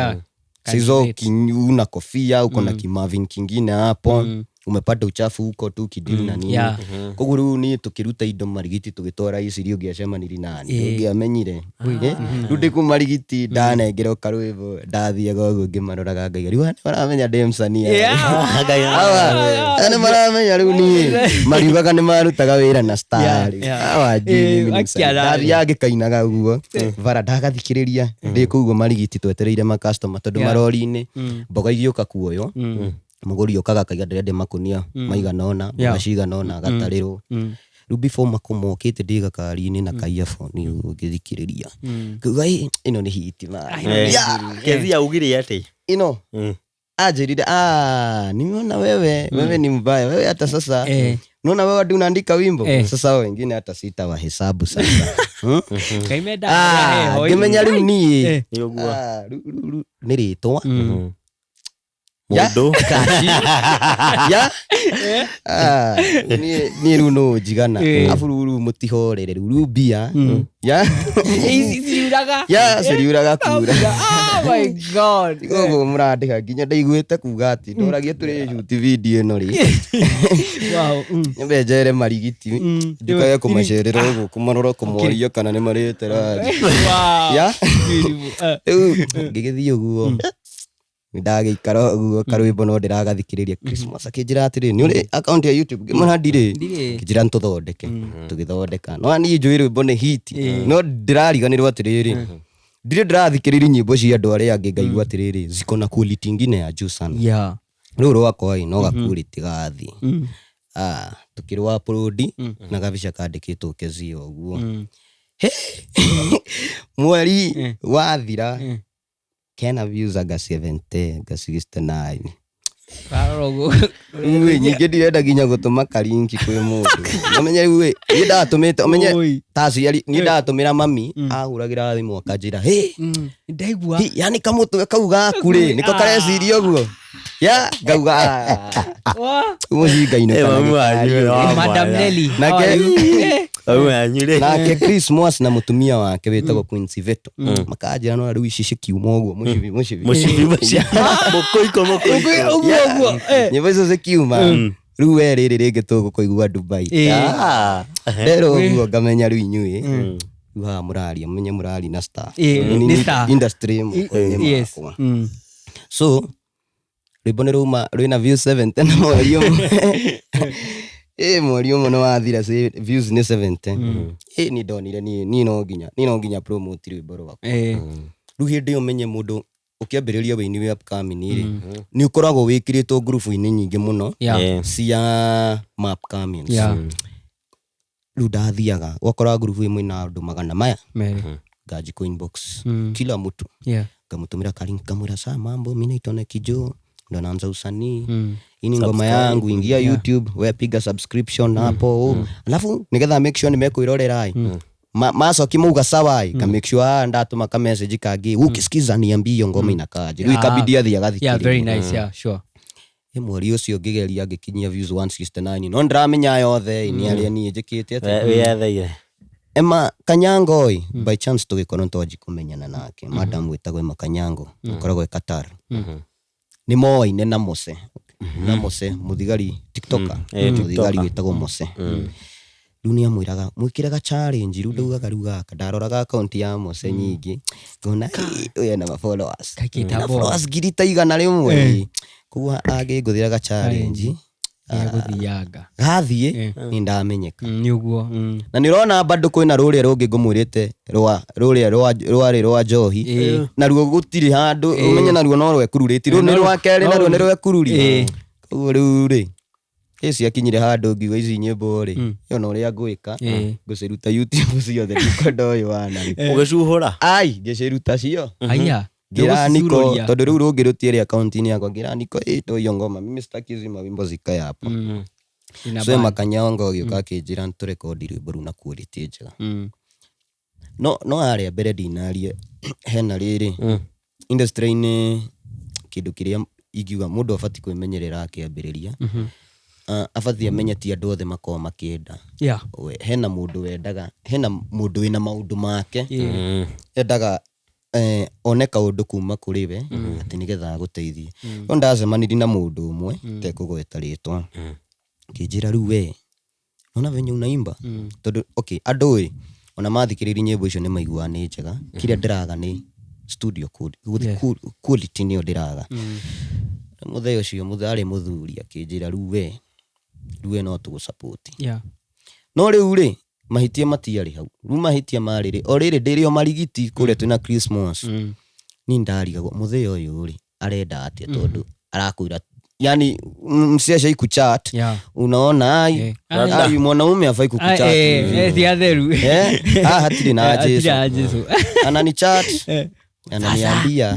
Can Sizo relate. una kofia, uko na kimavin kingine hapo, umepata uchafu huko tu kidiri na nini. Koguo rĩu niĩ tũkĩruta indo marigiti tũgĩtwara iciri ũngĩacemanirie nani ũngĩamenyire. Eh, rĩu ndĩ kũu marigiti ndanengerwo karwĩmbo ndathiaga ũguo ngĩmaroraga ngaiga rĩu aya nĩ maramenya ndĩ msanii aya. Awa, aya nĩ maramenya rĩu niĩ mariugaga nĩ marutaga wĩra na star rĩu. Awa, njui mimi nĩ msanii. Akiara. Ndathiaga ngĩkainaga ũguo bara ndagathikĩrĩria ndĩ kũu ũguo marigiti twetereire makastoma tondũ marori-inĩ mboga igĩũka kuoywo mũgũri okaga akaiga ndĩrenda makunia maigana ũna, mboga cigana ũna, agatarĩrwo. Rĩu before makũmokĩte ndĩ gakari-inĩ na ka earphone ũguo ngĩthikĩrĩria ngauga, "Ĩ, ĩno nĩ hiti man." Kezi augire atĩ Ĩno anjĩrire, "Ah, nimeona wewe wewe ni mbaya wewe, hata sasa naona wewe hadi unaandika wimbo. Sasa hao wengine hata sitawahesabu sasa." Hmm? Ngai menda Ah, heho. ngĩmenya rĩu niĩ nĩ ũguo. Ah, rĩu nĩ rĩtwa Ya. Mũndũ Kaci. Ya. Ah, niĩ rĩu no njigana abu rĩu rĩu mũtihorere rĩu rĩu mbia ya. Ici ciuraga. Ya ciriuraga kura. Oh my God. Koguo mũrandĩha nginya ndaiguĩte kuga atĩ ndoragia tũrĩ shoot video ĩno rĩ. Nyambe njere marigiti njukage kũmacerera ũguo kũmarora kũmoria kana nĩ marĩte ranji. Wow. Ya. Beautiful. Rĩu ngĩgĩthiĩ ũguo ndagĩikara ũguo karwĩmbo no ndĩragathikĩrĩria Christmas akĩnjĩra atĩrĩ nĩ ũrĩ account ya YouTube, ngĩmwĩra ndirĩ. Ndirĩ. Kĩnjĩra nĩtũthondeke, tũgĩthondeka no niĩ njũĩ rwĩmbo nĩ hit no ndĩrariganĩrwo atĩrĩrĩ ndirĩ ndĩrathikĩrĩria nyĩmbo cia andũ arĩa angĩ ngaigua atĩrĩrĩ ziko na quality ingine ya juu sana. Rĩu rwakwa ĩ no ga quality gathiĩ. Ah, tũkĩrwa upload na gabica kandĩkĩtwo Kezia ũguo. He! Mweri wathira kena views anga 70 anga 69. Warora ũguo. Rĩu ĩ, nyingĩ ndirenda nginya gũtũma karinki kwĩ mũndũ ũmenye rĩu ĩ, niĩ ndatũmĩte ũmenye Oi. ta aciari niĩ ndatũmĩra mami ahũragĩra thimũ akanjĩra hĩ Ndaigua. hĩ, yani kamũtwe kau gaku rĩ nĩko kareciria ũguo ya ngauga "Ah, Wa. mũcinga-inĩ Eh, kana mamu wanyu gĩkari." wa Madam mwanya. Nelly. Nake- How are you? Mamu wanyu rĩ Nake Christmas na mũtumia wake wĩtagwo Quincy Veto makanjĩra no rĩu ici cikiuma ũguo mũcibi mũcibi mũcibi mũcibi mũkũiko mũkũiko. Ũguo ũguo. Nyĩmbo icio cikiuma rĩu we rĩrĩ rĩngĩ tũgũkũigua Dubai. Ah. Nderwo ũguo ngamenya rĩu inyuĩ rĩu haha mũraria menye mũraria na star. Nĩ Nĩ star. Industry moko-inĩ Yes. makwa. So rwĩmbo nĩ rũma rwĩna views 70 na mweri ũmwe ĩ mweri ũmwe nĩ wathira views nĩ 70 ĩ niĩ ndonire niĩ no nginya promote rwĩmbo rwakwa. Rĩu hĩndĩ ĩyo menye mũndũ ũkĩambĩrĩria wĩini wĩ upcoming rĩ nĩ ũkoragwo wĩkĩrĩtwo ngurubu-inĩ nyingĩ mũno cia ma upcomings. Rĩu ndathiaga ũgakora ngurubu ĩmwe ĩna andũ magana maya Merĩ. nganjikwo inbox kila mtu ngamũtũmĩra kalink ngamwĩra saa mambo mi naitwa Neki Joe ndo naanza usanii hii ni ngoma yangu ingia YouTube we piga subscription hapo alafu nigetha make sure nimekwirorera mm. Macoki mauga sawa ka make sure ah, ndatũma ka message kangĩ ukisikiza niambie hiyo ngoma inakaaje rĩu ikabidi athiĩ Yeah, very agathikĩrĩria. nice. Yeah, sure. Ĩ mweri ũcio ngĩgeria ngĩkinyia views 169 no ndĩramenya yothe nĩ arĩa niĩ njĩkĩte atĩ Wĩyetheire. Emma Kanyango ĩ by chance tũgĩkorwo nĩtwanji kũmenyana nake madam wĩtagwo Emma Kanyango ũkoragwo e Qatar nĩ moaine na Mose na Mose mũthigari tiktoker mũthigari wĩtagwo Mose rĩu nĩ amwĩraga mwĩkĩre ga challenge rĩu ndaugaga rĩu gaka ndaroraga akaunti ya Mose nyingĩ ngona "Ĩ, ũyũ ena ma followers Kakĩta na ball. followers ngiri ta 100 koguo angĩngũthĩra ga challenge Nĩegũthianga. gathiĩ nĩ ndamenyeka. Nĩ ũguo. Na nä ũrona bado kwĩna rũrĩa rũngĩ ngũmwĩrĩte rwa rũrĩa rwarĩ rwa njohi naruo gũtirĩ handũ ũmenye naruo no rwekururĩti rũu nĩ rwa kerĩ naruo nĩ rwekururi koguo rĩu rĩ Ĩ ciakinyire handũ ngiuga ici nyĩmbo rĩ, ĩyo na ũrĩa ngwĩka, ngũciruta YouTube ciothe, ndikwenda ũyũ wana rĩ. Ũgĩcuhũra? Ai, ngĩciruta cio. Aya. Ngĩra Niko, Ndũgũcicururia. tondũ rĩu rũngĩ rũtiarĩ akaunti-inĩ yakwa, ngĩra Niko, ĩ to hiyo ngoma, mimi sitaki hizi mawimbo zikae hapo. Ina So ban. Makanyongo agĩũka akĩnjĩra tũrekondi rwĩmbo rũu na quality njega. No no harĩa mbere ndinarie hena rĩrĩ industry-inĩ, kĩndũ kĩrĩa ingiuga mũndũ abatiĩ kwĩmenyerera akĩambĩrĩria, abatiĩ amenye ti andũ othe makoragwo makĩenda. Hena mũndũ wendaga, hena mũndũ wĩna maũndũ make, endaga one kaũndũ kuma kũrĩ we atĩ nĩgetha agũteithie. No ndacemanirie na mũndũ ũmwe tekũgweta rĩtwa, akĩnjĩra rĩu we ona venye unaimba, tondũ okay, andũ ĩ ona mathikĩrĩria nyĩmbo icio nĩ maiguaga nĩ njega, kĩrĩa ndĩraga nĩ studio quality nĩyo ndĩraga. Mũthee ũcio, mũthee arĩ mũthuri, akĩnjĩra rĩu we no tũgũ-support. No rĩu rĩ, mahĩtia matiarĩ hau, rĩu mahĩtia marĩ rĩ, o rĩrĩ ndĩrĩ o marigiti kũrĩa twĩna Christmas, niĩ ndarigagwo mũthee ũyũ rĩ arenda atĩa, tondũ arakwĩra yani msiasha kuchat, unaona ai, ai mwanaume afai kukuchat. Ti atheru. Eh, ah, hatirĩ na Hatirĩ Jesu. na Jesu. Anani chat, ananiambia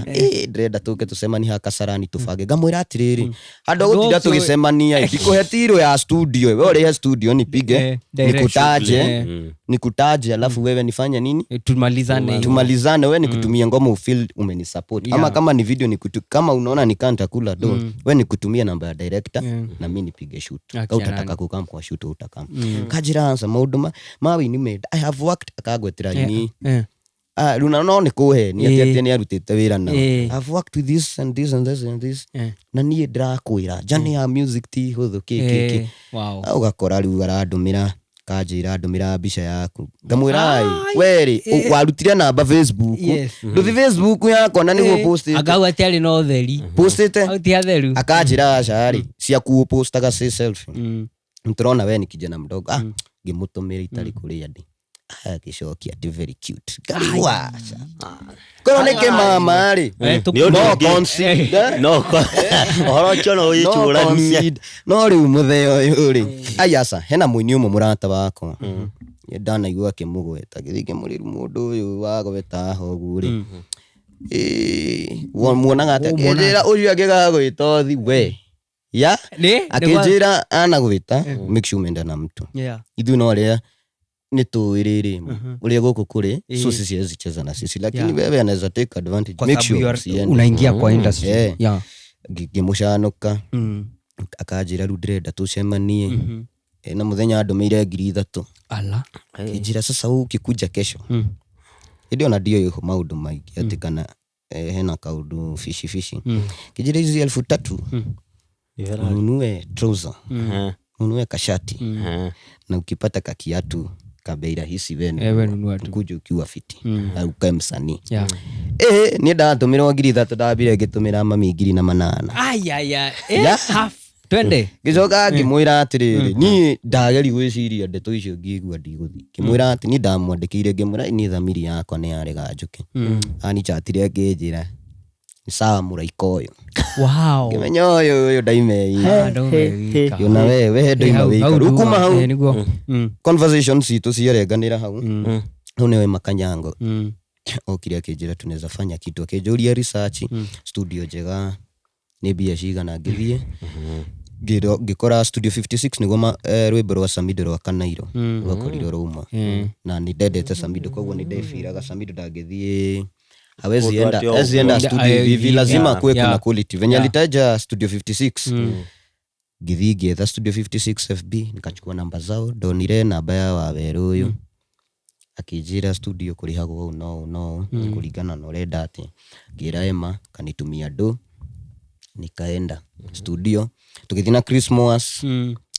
ndĩrenda tũke tũcemanie haha Kasarani tũbange. Ngamwĩra atĩrĩrĩ, handũ ha gũtinda tũgĩcemania ndikũhe tiro ya studio, we ũrĩhe studio nipige, Direction. nikutaje, nikutaje, alafu wewe nifanye nini? Tumalizane. Tumalizane, we nikutumie ngoma ufeel umenisupport, ama kama ni video nikutu, kama unaona nikaa nitakula do, we nikutumie namba ya director na mi nipige shoot. Akia Ka utataka nani. kukam kwa shoot utakam. Kajira ansa maũndũ ma wĩini menda I have worked, akangwetera ini. Ah, rĩu no nĩ kũhe nĩ atĩ atĩ nĩ arutĩte wĩra nao. I've worked with this and this and this and this. Na niĩ ndĩrakwĩra journey ya music ti hũthũ, kĩ kĩ kĩ. Ah, ũgakora rĩu arandũmĩra, kanjĩra ndũmĩra mbica yaku, ngamwĩra ai we rĩ, warutire namba Facebook, ndũthi Facebook yakwa na nĩguo postĩte. Angau atiarĩ na ũtheri. Postĩte. Hau ti atheru. Akanjĩra aca rĩ, ciaku ũpostaga ci selfie, nĩtũrona we ni kijana mdogo. Ah, ngĩmũtũmĩra itarĩ kũrĩa ndĩ, agĩcokia atĩ very cute. Ngarigwo aca korwo nĩ kĩmama rĩ, Nĩ ũndũ no ũngĩ. consider. No, ũhoro ũcio no No wĩcũranie. consider. No rĩu mũthee ũyũ rĩ, ai aca, hena mũini ũmwe mũrata wakwa ndanaigua akĩmũgweta, gĩthiĩ ngĩmũrĩru mũndũ ũyũ wagweta haha ũguo rĩ, muonaga atĩa? Akĩnjĩra ũcio angĩgagwĩta ũthi we ya Nĩ? akĩnjĩra anagwĩta make sure umeenda na mtu. Ithuĩ no arĩa nĩ tũĩ rĩrĩ ũrĩa gũkũ kũrĩ, so sisi hawezi cheza na sisi, lakini wewe anaweza take advantage. Kwa Make sababu sure you are- usiende. unaingia kwa industry. Ngĩmũcanũka, akanjĩra rĩu ndĩrenda tũcemanie. Na mũthenya andũmĩire 3,000. Ala. Akĩnjĩra sasa ũkĩkuja kesho, hĩndĩ ĩyo na ndioĩ maũndũ maingĩ atĩ kana hena kaũndũ fishi fishi. Kĩnjĩra ici 3,000 ununue trouser, ununue kashati, na ukipata kakiatu ka bei rahisi we We nunua tu. ukuje ukiwa fiti au ukae msanii. Niĩ ndatũmĩrwo 3,000, ndambire ngĩtũmĩra mami 4,800. Ai, ai, ai. Half. Twende. Ngĩcoka ngĩmwĩra atĩrĩrĩ, niĩ ndageri gwĩciria ndeto icio ngĩigua ndigũthiĩ, ngĩmwĩra atĩ niĩ ndamwandĩkĩire, ngĩmwĩra niĩ thamiri yakwa nĩ yarega njũke. Anichatire akĩnjĩra nĩ sawa mũraika ũyũ. Wow. Ngĩmenya ũyũ ndaime Ah, ndaume wika. ona we ndaima Hau- wika hau rĩu kuma nduma. hau Nĩguo. Conversation citũ ciarenganĩra hau. Hau nĩwe Makanyango okire akĩnjĩra tunaweza fanya kitu, akĩnjũria research, studio njega nĩ mbia cigana. Ngĩthiĩ ngĩkora Studio 56 nĩguo rwĩmbo rwa Samido rwa Kanairo rwakorirwo rauma, na nĩ ndendete Samido, koguo nĩ ndebiraga Samido ndangĩthiĩ hawezi Kũndũ enda atĩ o hawezi enda ũguo. studio hivi hivi, lazima kuwe kuna quality venye alitaja Studio 56. Ngĩthiĩ ngĩetha Studio 56 FB, nikachukua namba zao, ndonire namba ya Wawerũ ũyũ, akĩnjĩra studio kũrĩhagwo ũũ no ũũ no ũũ, kũringana na ũrenda atĩa. Ngĩra Emma kanitumia ndũ, nikaenda studio, tũgĩthiĩ na Christmas,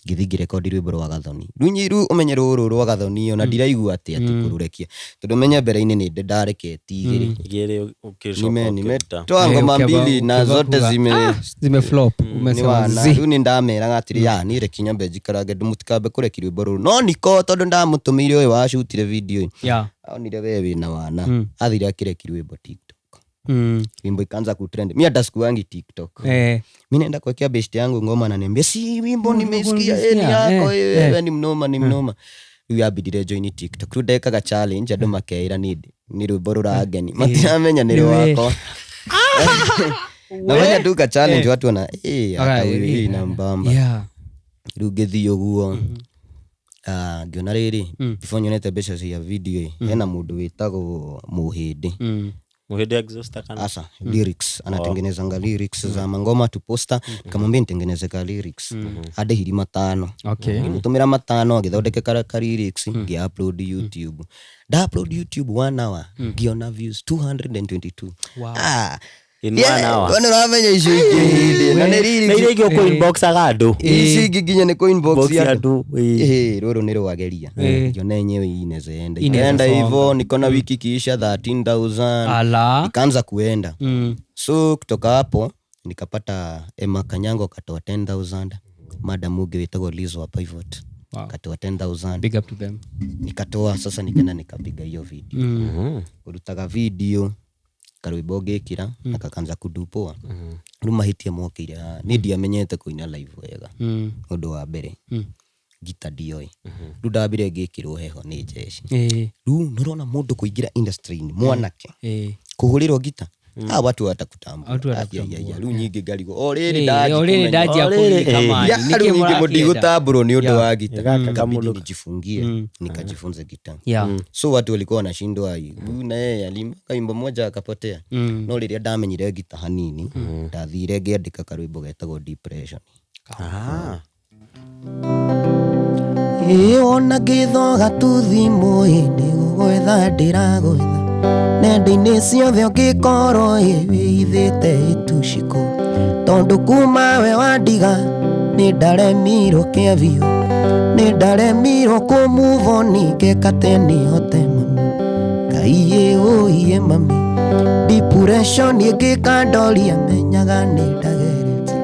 ngĩthiĩ ngĩrekondi rwĩmbo rwa Gathoni. Rĩu rĩu ũmenye rũrũ rwa Gathoni ona ndiraigua atĩ atĩ kũrũrekia, tondũ ũmenye mbere-inĩ nĩ ndareketie igĩrĩ. Igĩrĩ ũkĩcoka Nime ũkĩruta. toa ngoma mbili na zote zime Zime flop. nĩ Umesema wana zi. rĩu nĩ ndameraga atĩrĩ ya niĩ reke nyambe njikarange mũtikambe kũrekia rwĩmbo rũrũ, no niko tondũ ndamũtũmĩire ũyũ wacutire video ĩ, onire we wĩna wana, athire akĩrekia rwĩmbo TikTok. Wimbo ikaanza kutrend. Mi hata sikuangi TikTok. Mi naenda kuwekea best yangu ngoma, ananiambia, si wimbo nimesikia, ni nimesikia, yako, wewe ni mnoma, ni mnoma. Rĩu yambindire join TikTok. Rĩu ndekaga challenge, andũ makeira nĩ rwĩmbo rũrangeni, matiramenya nĩ rwakwa. Nafanya tu ka challenge, watu wana hata huyu hii na mbamba. Rĩu ngĩthiĩ ũguo. Ah, ngĩona rĩrĩ, before nyonete mbeca cia video ĩ, hena mũndũ wĩtagwo Mũhĩndĩ. Muhindi exhauster kana? Asa lyrics, anatengenezanga lyrics za mangoma tu poster. Nikamwambia nitengeneze ka lyrics, andĩhiri 5. Ngĩmũtũmĩra 5, agĩthondeka ka lyrics, ngĩ-upload YouTube. Nda upload YouTube 1 hour, ngĩona views 222. Wow. Ah, In yeah, 1 hour. we nĩũramenya icio ingĩ hĩndĩ, na nĩ Na lyrics. iria ingĩ ũkũ-inboxaga andũ. Ici ingĩ nginya nĩ kũ-inbox Box andũ. andũ, ĩĩ. Rũrũ nĩ rwageria. Ngĩona yenyewe hii inaweza enda. Inaweza Ikaenda songa. hivyo, nikaona wiki ikiisha 13,000. Ala. Ikaanza kuenda. So kutoka hapo nikapata Emma Kanyango akatoa 10,000. Madam Uge wĩtagwo Liz wa Pivot. Wow. Akatoa 10,000. Big up to them. Nikatoa sasa, nikaenda nikapiga hiyo video. Kurutaga video karwĩmbo ngĩkĩra na kakanza kudupoa. Rĩu mahĩtia mokĩire haha, niĩ ndiamenyete kũina live wega. Ũndũ wa mbere, ngita ndioĩ. Rĩu ndambire ngĩkĩrwo heho nĩ jeshi. Rĩu nĩũrona mũndũ kũingĩra industry-inĩ mwanake, kũhũrĩrwo ngita, hawa watu watakutambua. Watu Ai, ai, watakutambua. ai, rĩu nyingĩ ngarigwo, o rĩrĩ O rĩrĩ ndanji ndanjia O rĩrĩ, kũririkana mani, Ya, nĩkĩ rĩu nyingĩ mũrakĩenda? mũndigũtambũrwo nĩ ũndũ wa ngita. Gaka Ikabidi kamũndũ. nijifungie, nikajifunze gita. So watu walikuwa wanashindwa, huyu na yeye aliimba wimbo moja akapotea. No rĩrĩa ndamenyire ngita hanini, ndathire ngĩandĩka karwĩmbo getagwo Depression. Ĩ wona ngĩthoga tu thimũ ĩ, nĩgũgwetha ndĩragwetha, nenda-inĩ ciothe ũngĩkorwo ĩ wĩithĩte ĩtuciko, tondũ kuma we wandiga nĩ ndaremirwo kĩa biũ, nĩ ndaremirwo kũ move on, ngeka te nĩhote mami, Ngai ĩ ũiye mami, depression ĩngĩkandoria menyaga nĩ ndagerete,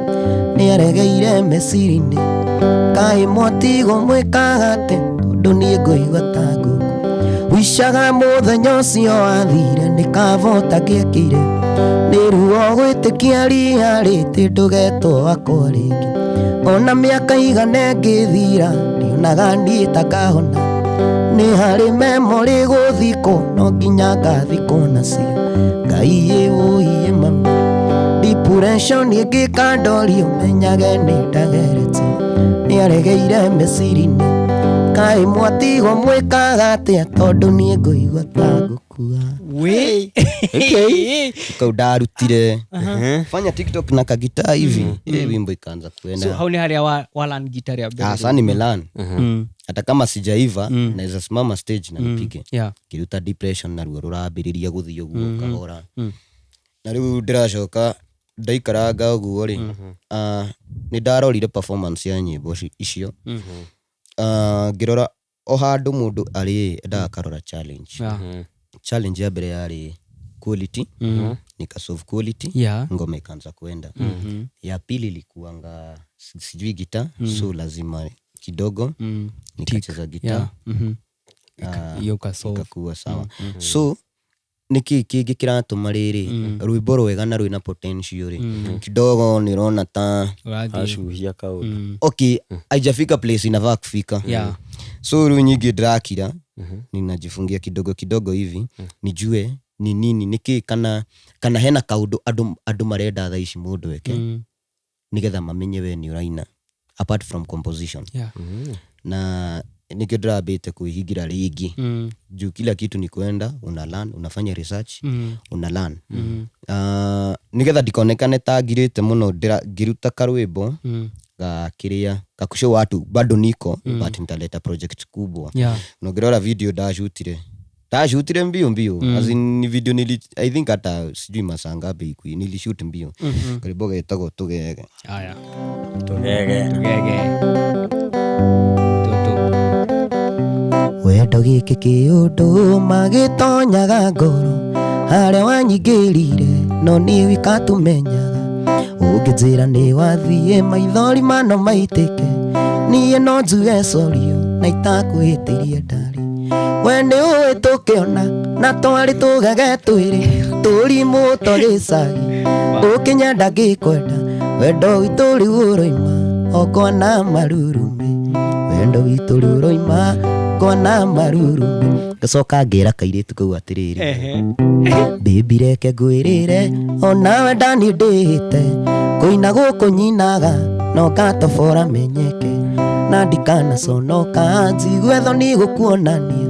nĩaregeire meciria-inĩ, kaĩ mwatigwo mwĩkaga atĩa, tondũ niĩ ngũigua ta ngũkũ. Wicaga mũthenya ũcio wathire, nĩ kaba ũtangĩekire, nĩ ruo gwĩtĩkia ria rĩtĩ ndũgetwo wakwa rĩngĩ, ona mĩaka igana ĩngĩthira ndionaga niĩ ta ngahona, nĩ harĩ memory gũthikwo no nginya ngathikwo nacio, Ngai ĩ ũiye mami, depression ĩngĩkandoria ũmenyage nĩ ndagerete, nĩaregeire meciria-inĩ, kaĩ mwatigwo mwĩkaga atĩa, tondũ niĩ ngũigua ta ngũkua. We. Kau ndarutire fanya TikTok na kagita hivi, wimbo ikaanza kuenda. So hau nĩ harĩa wa learn guitar ya mbere? Sasa nimelearn. Hata kama sijaiva, naweza simama stage na nipige. Ngiruta Depression na ruo rũrambĩrĩria gũthiĩ ũguo kahora. Na rĩu ndĩracoka ndaikaranga ũguo rĩ, nĩ ndarorire performance ya nyĩmbo icio. Ngĩrora o handũ mũndũ arĩ endaga akarora challenge. Challenge ya mbere yarĩ quality. Nika solve quality. Ngoma ikaanza kuenda. Ya pili ilikuanga sijui guitar, so lazima kidogo nikacheza guitar. Hiyo ukasolve. Ikakuwa sawa. So niki kĩngĩ kĩratũma rĩrĩ rwĩmbo rwega na rwĩna potential rĩ, kidogo nĩrona ta Ũrathiĩ. Acuhia kaũndũ. Okay, haijafika place inafaa kufika. So rĩu nyingĩ ndĩrakira, ninajifungia kidogo kidogo hivi, nijue ni nini, niki kana hena kaũndũ andũ marenda thaa ici mũndũ eke, nĩgetha mamenye we nĩ ũraina apart from composition. Na nikio ndĩrambĩte kwĩhingĩra rĩngĩ. Juu kila kitu ni kwenda, una learn, unafanya research, una learn. Nĩgetha ndikonekane ta ngirĩte mũno, ngĩruta karwĩmbo ga kĩrĩa gakushow watu bado niko, but nitaleta project kubwa. Na ũngĩrora video ndashutire mbio mbio. As in, ni video nili, I think hata sijui masaa ngapi ikui, nilishoot mbio. Karwĩmbo getagwo Tũgege. Aya. Tũgege. Tũgege. Tũtũ. Wendo gĩkĩ kĩũndũ magĩtonyaga ngoro, harĩa wanyingĩrire no niĩ wika tũmenyaga, ũngĩnjĩra nĩ wathiĩ maithori mano maitĩke, niĩ no njuge corio na itakwĩhĩtĩrie ndarĩ, we nĩ ũĩ tũkĩona na twarĩ tũgege twĩrĩ, Tũrimũ twa gĩcagi ũkĩnyenda ngĩkwenda wendo witũ rĩu ũroima okona marurumĩ wendo witũ rĩu ũroima kona marurumĩ. Ngacoka ngĩra kairĩtu kau atĩrĩrĩ, baby reke ngwĩrĩre onawe ndani ndĩte kũina gũkũ nyinaga no ngatobora menyeke na ndikanaconoka njigue thoni gũkuonania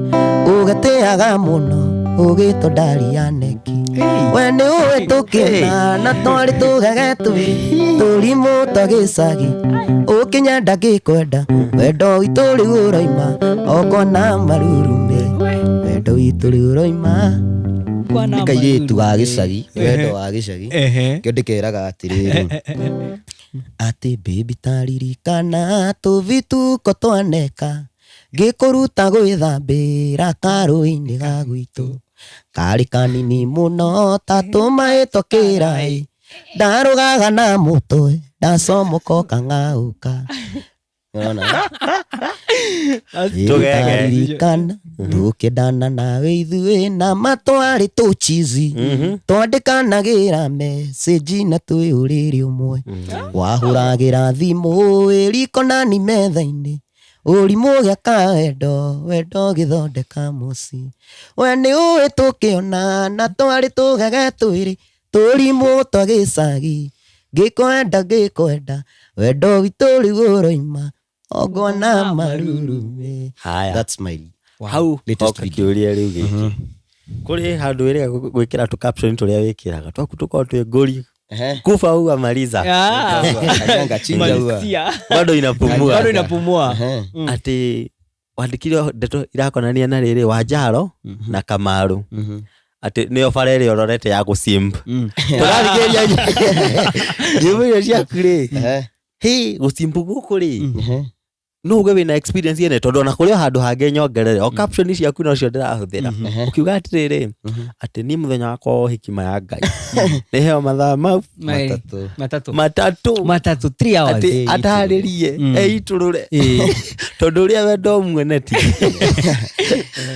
ũgetĩaga mũno ũgĩtwo ndari ya neki we nĩ ũĩ tũkĩona na twarĩ tũgege twĩrĩ tũrimũ twa gĩcagi ũkĩnyenda ngĩkwenda wendo witũ rĩu ũroima okona marurumĩ wendo witũ rĩu ũroima. Nĩ kairĩtu ga gĩcagi, wendo wa gĩcagi. Kĩo ndĩkeraga atĩrĩrĩ, atĩ baby taririkana tũvituko twaneka ngĩkũruta gwĩthambĩra karũĩ-inĩ ga gwitũ karĩ kanini mũno ta tũmaĩ twakĩraĩ ndarũgaga na mũtwe ndacomoka ũkang'aũka. Nĩwona? Tũgege. Taririkana tũkĩendana nawe ithuĩ na matwarĩ tũchizi twandĩkanagĩra message na twĩ ũrĩrĩ ũmwe wahũragĩra thimũ wĩ riko nani metha-inĩ ũrimũ gĩaka wendo wendo gĩthondeka mũciĩ we nĩ ũĩ tũkĩona na twarĩ tũgege twĩrĩ tũrimũ twa gĩcagi ngĩkwenda ngĩkwenda wendo witũ rĩu ũroima ongona marurumĩ. Haya. That's my Hau latest hoka video. kĩũria rĩu gĩkĩ kũrĩ handũ wĩrĩga gwĩkĩra tũ caption tũrĩa wĩkĩraga twaku tũkorwo twĩ ngũri kufa huwa maliza. Kanyanga chinja huwa. Bado inapumua. Bado inapumua. Atĩ wandĩkire ndeto irakonania na rĩrĩ Wanjaro na Kamaru atĩ nĩyo bara ĩrĩa ũrorete ya gũsimp tũrathikĩrĩria nyĩmbo icio ciaku rĩ hĩ gũsimp gũkũ rĩ no uge wĩna experience ene tondũ ona kũrĩ o handũ hangĩ nyongerere o caption ciaku nocio ndĩrahũthĩra ũkiuga atĩrĩrĩ atĩ niĩ mũthenya wakwa wa ũhiki ma ya Ngai nĩheo mathaa mau Matatũ. Matatũ. Matatũ. Matatũ, 3 hours. Atĩ atarĩrie eitũrũre tondũ ũrĩa wendo muoneti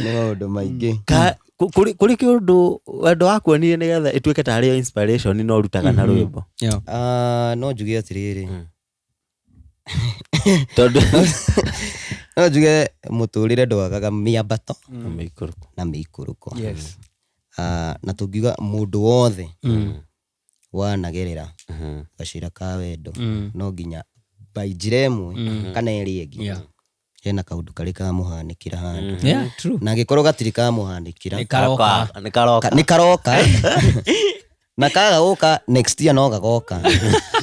Nĩ maũndũ maingĩ. Kũrĩ kĩũndũ wendo wakuonire nĩgetha ĩtuĩke tarĩ yo inspiration no ũrutaga na rwĩmbo. Yeah. Ah, no njuge atĩrĩrĩ, tondũ no njuge mũtũrĩre ndwagaga mĩambato mĩikũrũko na mĩikũrũko. Yes. Ah, na tũngiuga mũndũ wothe wanagerera gacĩra ka wendo no nginya by njĩra ĩmwe kana ĩrĩa ĩngĩ Yeah. hena kaũndũ karĩ kamũhanĩkĩra handũ Yeah, true. na angĩkorwo gatirĩ kamũhanĩkĩra Nĩ karoka. nĩ karoka. Nĩ karoka na kaga gũka next year no gagoka.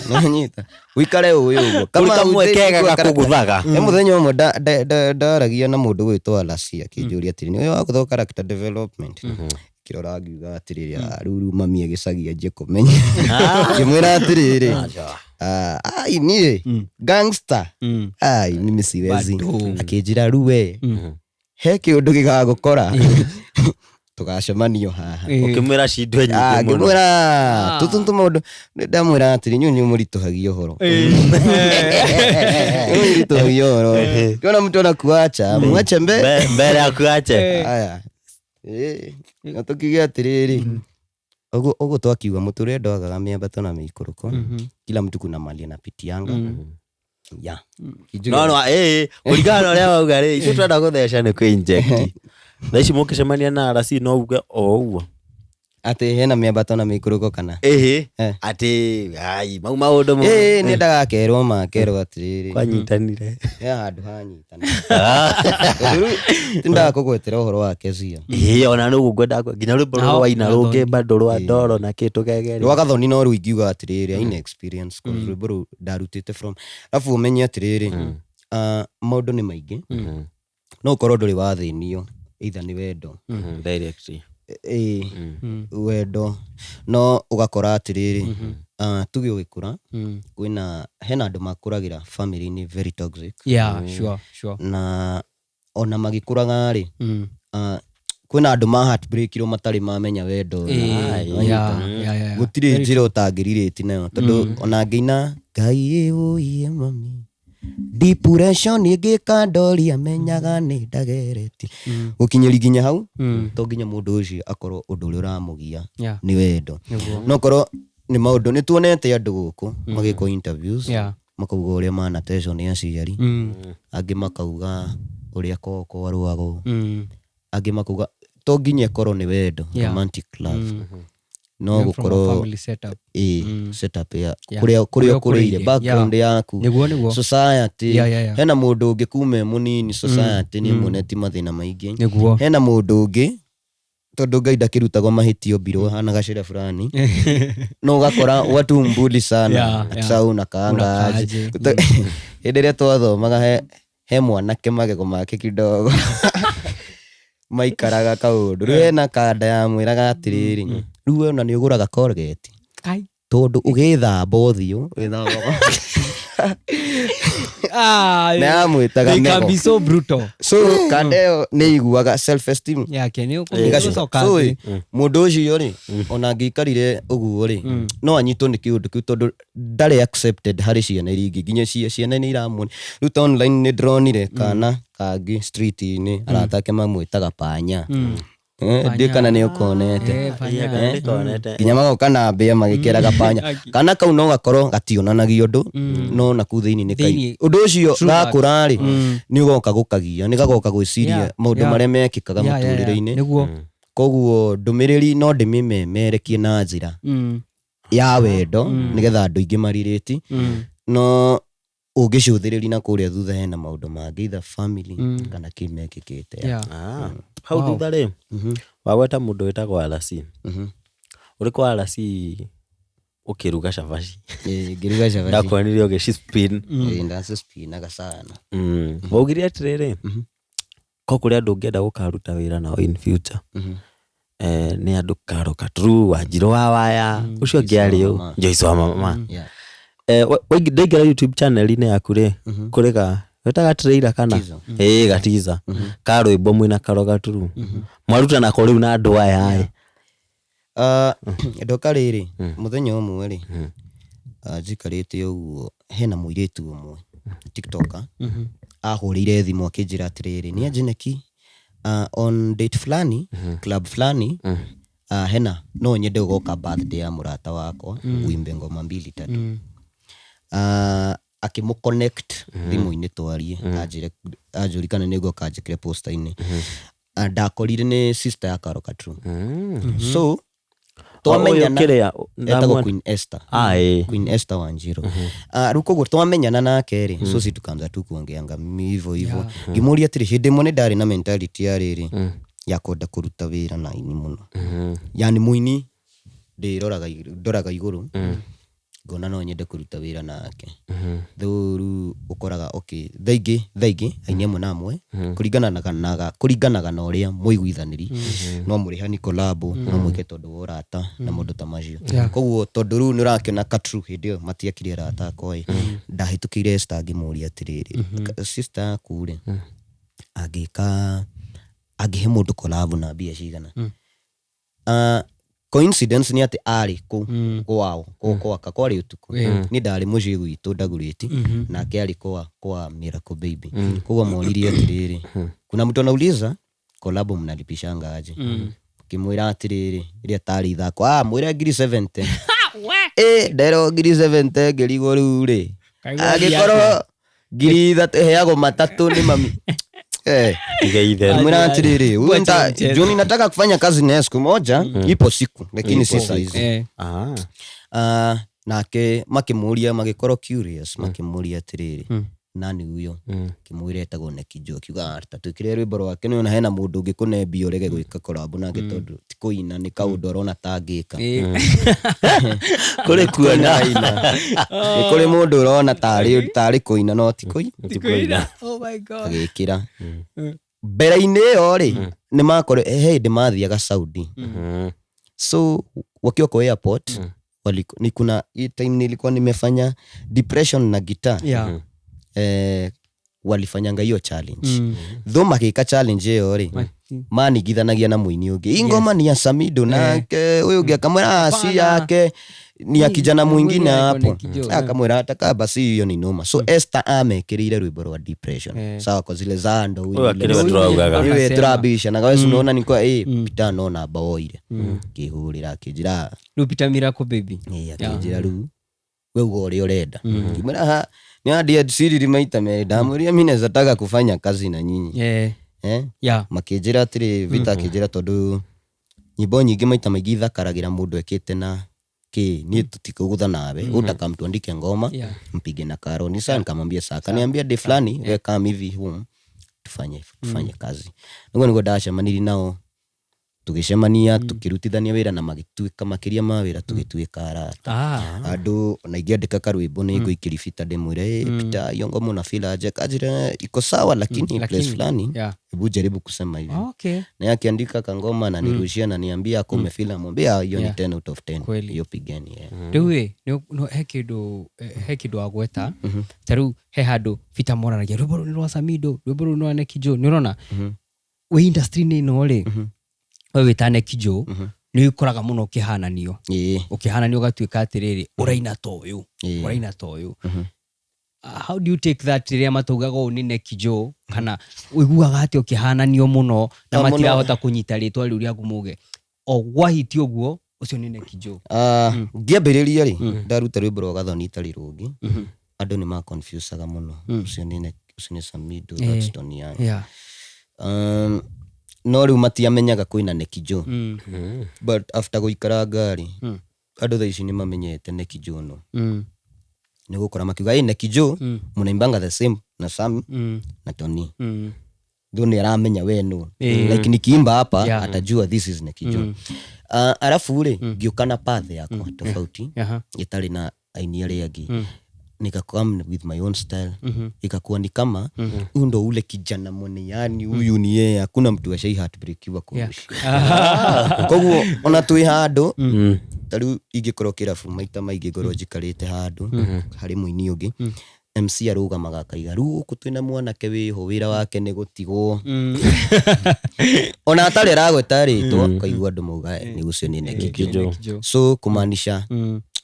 Nĩwanyita? Ũikare ũĩ ũguo. Kũrĩ kamwe kega gakũgũthaga. He mũthenya ũmwe ndaragia na mũndũ gwĩtwo Alasia akĩnjũria atĩrĩ nĩ ũyũ wa gũthoma character development kĩrora ngiuga atĩrĩrĩ, "Ah, rĩu rĩu mami agĩcagia anjie kũmenya." Ngĩmwĩra atĩrĩrĩ, "Ah, ai niĩ gangster ai mimi siwezi." Bado. Akĩnjĩra rĩu we he kĩũndũ gĩgagũkora tũgacemanio haha. Ũkĩmwĩra cindwe Ah, nyingĩ mũno. ngĩmwĩra tũtũ nĩ tũmaũndũ ndamwĩra atĩrĩ inyuĩ nĩ mũritũhagia ũhoro. Nĩ mũritũhagia ũhoro ukiona mtu anakuacha mwache Mbere ya kuache. Aya. Na tũkiuge atĩrĩrĩ ũguo ũguo twakiuga mũtũrĩre ndwagaga mĩambato na mĩikũrũko kila mtu kuna mali anapitianga ya. No no kũringana na ũrĩa wauga rĩ ithuĩ twenda gũtheca nĩ kwĩ inject thaa ici mũngĩcemania na RC no uge o ũguo. Atĩ hena mĩambato na mĩikũrũko kana ĩhĩ Eh. atĩ ai mau maũndũ nĩ ndagakerwo makerwo atĩrĩrĩ kwanyitanire he handũ hanyitana tondũ rĩu tindaga kũgwetera ũhoro wa Kezia. Ĩĩ ona nĩ ũguo ngwenda nginya rwĩmbo rũrũ waina rũngĩ bado rwa ndoro na kĩ tũgegere. Rwa gathoni no rũu ingiuga atĩrĩrĩ aina experience 'cause rwĩmbo rũu ndarutĩte from arabu ũmenye atĩrĩrĩ maũndũ nĩ maingĩ no ũkorwo ndũrĩ wathĩnio either nĩ wendo Directly. ĩĩ wendo no ũgakora atĩrĩrĩ tuge ũgĩkũra kwĩna hena andũ makũragĩra family-inĩ very toxic. Yeah, sure, sure. Na ona magĩkũraga rĩ kwĩna andũ ma heartbreakirwo matarĩ mamenya wendo. Yeah, yeah, yeah. Gũtirĩ njĩra ũtangĩrirĩti nayo tondũ ona ngĩina ngai ĩũiye mami Depression ĩngĩkandoria menyaga nĩ ndageretie gũkinyĩria nginya hau. To nginya mũndũ ũcio akorwo ũndũ ũrĩa ũramũgia nĩ wendo. Nĩguo. No korwo nĩ maũndũ nĩ tuonete andũ gũkũ magĩkwo interviews, makauga ũrĩa manatecwo nĩ aciari, angĩ makauga ũrĩa kwao kwarũagwo, angĩ makauga to nginya ĩkorwo nĩ wendo, romantic love, no From a gũkorwo family setup. Ĩ setup ya Kũrĩa kũrĩa kũrĩa ũkũrĩire. ũkũrĩire, background yaku, Nĩguo, nĩguo. society. Yeah. Hena mũndũ ũngĩ kuma e mũnini society nĩ ĩmuonetie mathĩna maingĩ. Nĩguo. Hena mũndũ ũngĩ tondũ Ngai ndakĩrutagwo mahĩtio mbirwo hana gacĩra fulani, no ũgakora watu mbuli sana. Ati unakaanga aje? Unakaaje? Hĩndĩ ĩrĩa twathomaga he mwanake magego make kidogo maikaraga kaũndũ, rĩu hena kanda yamwĩraga atĩrĩrĩ, rĩu we ona nĩ ũgũraga Colgate Kai. tondũ ũgĩthamba ũthiũ wĩthambaga Ah, na yamwĩtaga they can mego. be so brutal. So kanda ĩyo nĩ iguaga self esteem Yake nĩ ĩgacoka. ũgũcoka So, thĩ. ĩ, mũndũ ũcio rĩ, ona angĩikarire ũguo rĩ, no anyitwo nĩ kĩũndũ kĩu tondũ ndarĩ accepted harĩ ciana iria ingĩ, nginya ciana nĩ iramuona rĩu ta online. Nĩ ndĩronire kana kangĩ street-inĩ, arata ake mamwĩtaga panya. Ndiũ kana nĩ ũkonete. Eh, panya. Ndikonete. Nginya magoka na mbĩa magĩkĩraga panya. Kana kau no gakorwo gationanagia ũndũ, no naku thĩinĩ nĩ kai Thĩinĩ. ũndũ ũcio True that. gakũra rĩ, nĩ ũgoka gũkagia, nĩ gagoka gwĩciria maũndũ marĩa mekĩkaga mũtũrĩre-inĩ. Nĩguo. Koguo ndũmĩrĩri no ndĩmĩmemerekie na njĩra ya wendo nĩgetha andũ aingĩ marirĩti, no ũngĩcũthĩrĩria na kũrĩa thutha hena maũndũ mangĩ, either family kana kĩ mekĩkĩte. Ah, hau thutha rĩ, wagweta mũndũ wĩtagwo RC. Ũrĩ kwa RC ũkĩruga cabaci? Ĩ, ngĩruga cabaci. Ndakuonire ũgĩcispin. Ĩ, ndacispinaga sana. Waugire atĩrĩrĩ, ko kũrĩ andũ ũngĩenda gũkaruta wĩra nao in future, nĩ andũ Karo Katru, Wanjirũ wa Waya, ũcio ũngĩ arĩ ũ? Mama. Joyce wa Mama. Yeah. Ndaingĩra YouTube channel-inĩ yaku rĩ, kũrĩ ga wĩtaga trailer kana Teaser. ĩĩ gatiza ka rwĩmbo mwĩna Karo Gaturu mwaruta nako rĩu na andũ aya ĩ. Ah, ndoka rĩrĩ mũthenya ũmwe rĩ, njikarĩte ũguo, hena mũirĩtu ũmwe tiktoker ahũrĩire thimũ akĩnjĩra atĩrĩrĩ, nĩ anjineki, on date fulani, club fulani, hena no nyende ũgoka birthday ya mũrata wakwa, uimbe ngoma mbili tatu. Akĩmũ-connect thimũ-inĩ twarie, anjĩre anjũri kana nĩguo kanjĩkĩre poster-inĩ. Ndakorire nĩ sister ya Karo Katru. So twamenyana kĩrĩa etagwo Queen Esther. Ah, ĩĩ. Queen Esther Wanjiru. Rĩu koguo twamenyana nake rĩ, so si tukaanza tu kuongeanga hivyo hivyo, ngĩmũria atĩrĩ, hĩndĩ ĩmwe nĩ ndarĩ na mentality ya rĩrĩ ya kwenda kũruta wĩra na aini mũno, yani mũini ndĩroraga ndoraga igũrũ ngona no nyende kũruta wĩra nake. Though rĩu ũkoraga okay, thaa ingĩ aini amwe na amwe kũringanaga na ũrĩa mũiguithanĩri, no mũrĩhani collab, no mwĩke tondũ wa ũrata na maũndũ ta macio. Koguo tondũ rĩu nĩ ũrakĩona Katru hĩndĩ ĩyo matiakire arata akwa ĩ, ndahĩtũkĩire Esther ngĩmũria atĩrĩrĩ, sister yaku rĩ, angĩka angĩhe mũndũ collab na mbia cigana? Coincidence nĩ atĩ arĩ kũu kwao kũu gwaka kwarĩ ũtukũ, niĩ ndarĩ mũciĩ gwitũ Ndagurĩti, nake arĩ kwa Miracle Baby. Koguo moririe atĩrĩrĩ, kuna mtu anauliza collab mnalipishanga aje? Ngĩmwĩra atĩrĩrĩ, ĩrĩa tarĩ ithako, mwĩre ngiri 70. Nderwo ngiri 70, ngĩrigwo rĩu rĩ, Kaigua angĩkorwo 3,000 ĩheagwo matatũ nĩ mami. Tiga itherũ. Mwĩra atĩrĩrĩ, huyu Wacha mchezo. Juni nataka kufanya kazi naye siku moja, ipo siku, lakini si saizi. Nake makĩmũria, magĩkorwo curious, makĩmũria atĩrĩrĩ, nani huyo? Kĩmwĩra etagwo Nekijo, akiuga, "Ah, ta twĩkĩre rwĩmbo rwake." Nĩona hena mũndũ ũngĩkũne mbia ũrege gwĩka collab nake tondũ ti kũina, nĩ kaũndũ arona tangĩka. Kũrĩ kuona. Nĩ kũrĩ mũndũ ũrona tarĩ kũina no ti kũina. Ti kũina. Oh my God. Agĩkĩra mbere-inĩ ĩyo rĩ, nĩ makore he hĩndĩ mathiaga Saudi, so wakiwa kwa airport, ni kuna hii time nilikuwa nimefanya depression na guitar. Walifanyanga hiyo challenge. Though magĩka challenge ĩyo rĩ, manigithanagia na mũini ũngĩ, ingoma ni ya Samido, nake ũyũ ũngĩ akamwĩra, "Ah, si Hapana. yake." Ni ya kijana mwingine Mwingine hapo. Nekijo. Akamwĩra hata kaa basi hiyo ni noma. So Esther amekĩrĩire rwĩmbo rwa depression. Sawa, kwa zile za ndo Ũyũ akĩrĩ we tũraugaga. iwe Anasema. turabishanaga we unaona ni kwa Peter no namba woire ngĩhũrĩra akĩnjĩra Rĩu Peter Miracle Baby. Akĩnjĩra rĩu we uga ũrĩa ũrenda. Ngĩmwĩra ha nĩ Cyril maita merĩ ndamwĩrire mimi naweza taka kufanya kazi na nyinyi. Eh? Yeah. Makĩnjĩra atĩrĩ Vita akĩnjĩra tondũ nyĩmbo nyingĩ maita maingĩ ithakaragĩra mũndũ ekĩte na kĩ niĩ tũtikũgũtha nawe utaka mtu andike ngoma mpige na karo ni saa nikamwambia saa kaniambia day fulani we come hivi home tufanye kazi niguo niguo ndacemanirie nao tũgĩcemania tũkĩrutithania wĩra na magĩtuĩka makĩria ma wĩra tũgĩtuĩka arata. Andũ ona ingĩandĩka karwĩmbo nĩ ngũikĩria Peter ndĩmwĩre "Eh, Peter hiyo ngoma una feel aje?" Kanjĩra iko sawa lakini place fulani hebu jaribu kusema hivi. Na yeye akiandika kangoma na nirushia na niambia ako umefeel, namwambia hiyo ni 10 out of 10. Kweli. Hiyo pigeni, yeah. Rĩu ĩ, he kĩndũ he kĩndũ wagweta ta rĩu he handũ Peter moranagia rwĩmbo rũu nĩ rwa Samido, rwĩmbo rũu nĩ rwa Nekijo, nĩ ũrona wĩ industry-inĩ ĩno rĩ, we wĩ ta Nekijo nĩ ũkoraga mũno ũkĩhananio. Ũkĩhananio ũgatuĩka atĩrĩrĩ ũraina ta ũyũ, ũraina ta ũyũ. How do you take that rĩrĩa mataugaga ũũ nĩ Nekijo, kana ũiguaga atĩ ũkĩhananio mũno na Ah, mũno. matirahota kũnyita rĩtwa rĩu rĩaku mauge o gwahiti ũguo ũcio nĩ Nekijo? Ngĩambĩrĩria rĩ ndaruta rwĩmbo rwa Gathoni itarĩ rũngĩ andũ nĩ ma-confusaga mũno ũcio nĩ ũcio nĩ Samido, that's Tony Young. No rĩu matiamenyaga kwĩna Nekijo. But after gũikara ngari andũ thaa ici nĩ mamenyete Nekijo no nĩ gũkora makiuga ĩ Nekijo mũnaimbanga the same na Sam na Tony. Though nĩ aramenya we no like nikiimba hapa atajua this is Nekijo. Arafu rĩ ngĩũka na path yakwa tofauti ĩtarĩ na aini arĩa angĩ. Nikakam with my own style ikakuwa ni kama huyu ndo ule kijana mwene yani huyu ni yeye hakuna mtu ashai heartbreakiwa kũmũciĩ. Koguo ona twĩ handũ ta rĩu ingĩkorwo kĩrabu maita maingĩ ngorwo njikarĩte handũ harĩ mũini ũngĩ MC arũgamaga akaiga rĩu gũkũ twĩna mwanake wĩho wĩra wake nĩ gũtigwo ona atarĩ aragweta rĩtwa ũkaigua andũ mauga nĩ ũcio nĩ Nekijo. So kumaanisha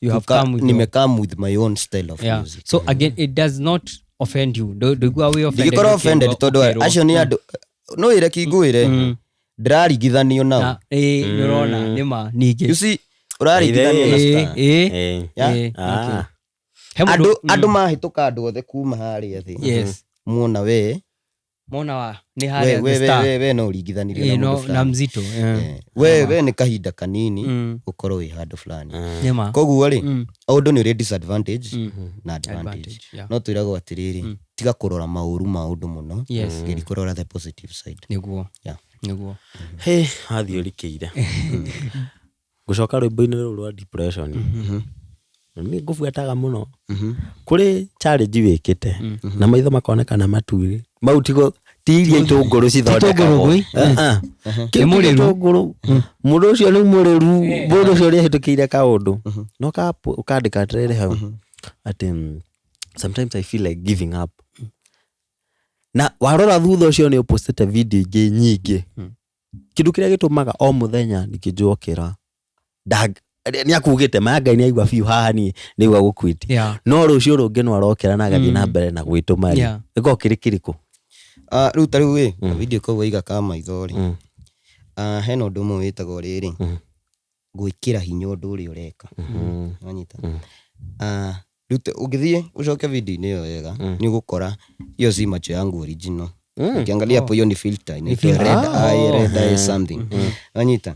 You have come with your nimekam with my own style of music. So again it does not offend you. Ndũiguaga wĩ offended Ndingĩkorwo offended ũkĩrwo- tondũ ũkĩrwo. acio nĩ andũ no ĩre kingwĩre ndĩraringithanio nao. Na, nĩ ũrona nĩ ma ningĩ. You see ũraringithanio na star. Yeah. He mũndũ- Andũ mahĩtũka andũ othe kuma harĩa thĩ. Muona we Mona wa nĩ we harĩa we the star. we no ũringithanirio na mũndũ No, na fulani. mzito. We nĩ kahinda kanini ũkorwo wĩ handũ fulani. Nĩ ma. Koguo rĩ o ũndũ nĩ ũrĩ disadvantage na advantage. Advantage, yeah. No twĩragwo atĩrĩrĩ tiga kũrora maũru ma ũndũ mũno geria kũrora the positive side. Nĩguo. Yeah. Nĩguo. He athiĩ ũrikĩire ngũcoka rwĩmbo-inĩ rũu rwa depression nĩ ngũbuataga mũno kũrĩ challenge wĩkĩte na maitho makonekana mature mau tigo ti iria itũngũrũ cithondekagwo. Tũngũrũ, Kĩu Nĩ mũrĩru. gĩtũngũrũ mũndũ ũcio nĩ mũrĩru mũndũ ũcio nĩahĩtũkĩire kaũndũ no ũkandĩka atĩrĩrĩ hau atĩ sometimes I feel like giving up na warora thutha ũcio nĩ ũpostĩte video ingĩ nyingĩ kĩndũ kĩrĩa gĩtũmaga o mũthenya nikĩnjokera nĩ akugĩte maya Ngai nĩ aigua biũ haha niĩ nĩigua gũkwĩti no rũciũ rũngĩ no arokera na agathiĩ na mbere na gwĩtũma rĩ gĩkoragwo kĩrĩ kĩrĩkũ? Rĩu ta rĩu ĩ video kau waiga ka maitho rĩ hena ũndũ ũmwe wĩtagwo rĩrĩ gwĩkĩra hinya ũndũ ũrĩa ũreka wanyita rĩu ũngĩthiĩ ũcoke video-inĩ ĩyo wega nĩ ũgũkora hiyo si macho yangu original. Ukiangalia hapo hiyo ni filter inaitwa red eye, red eye something wanyita.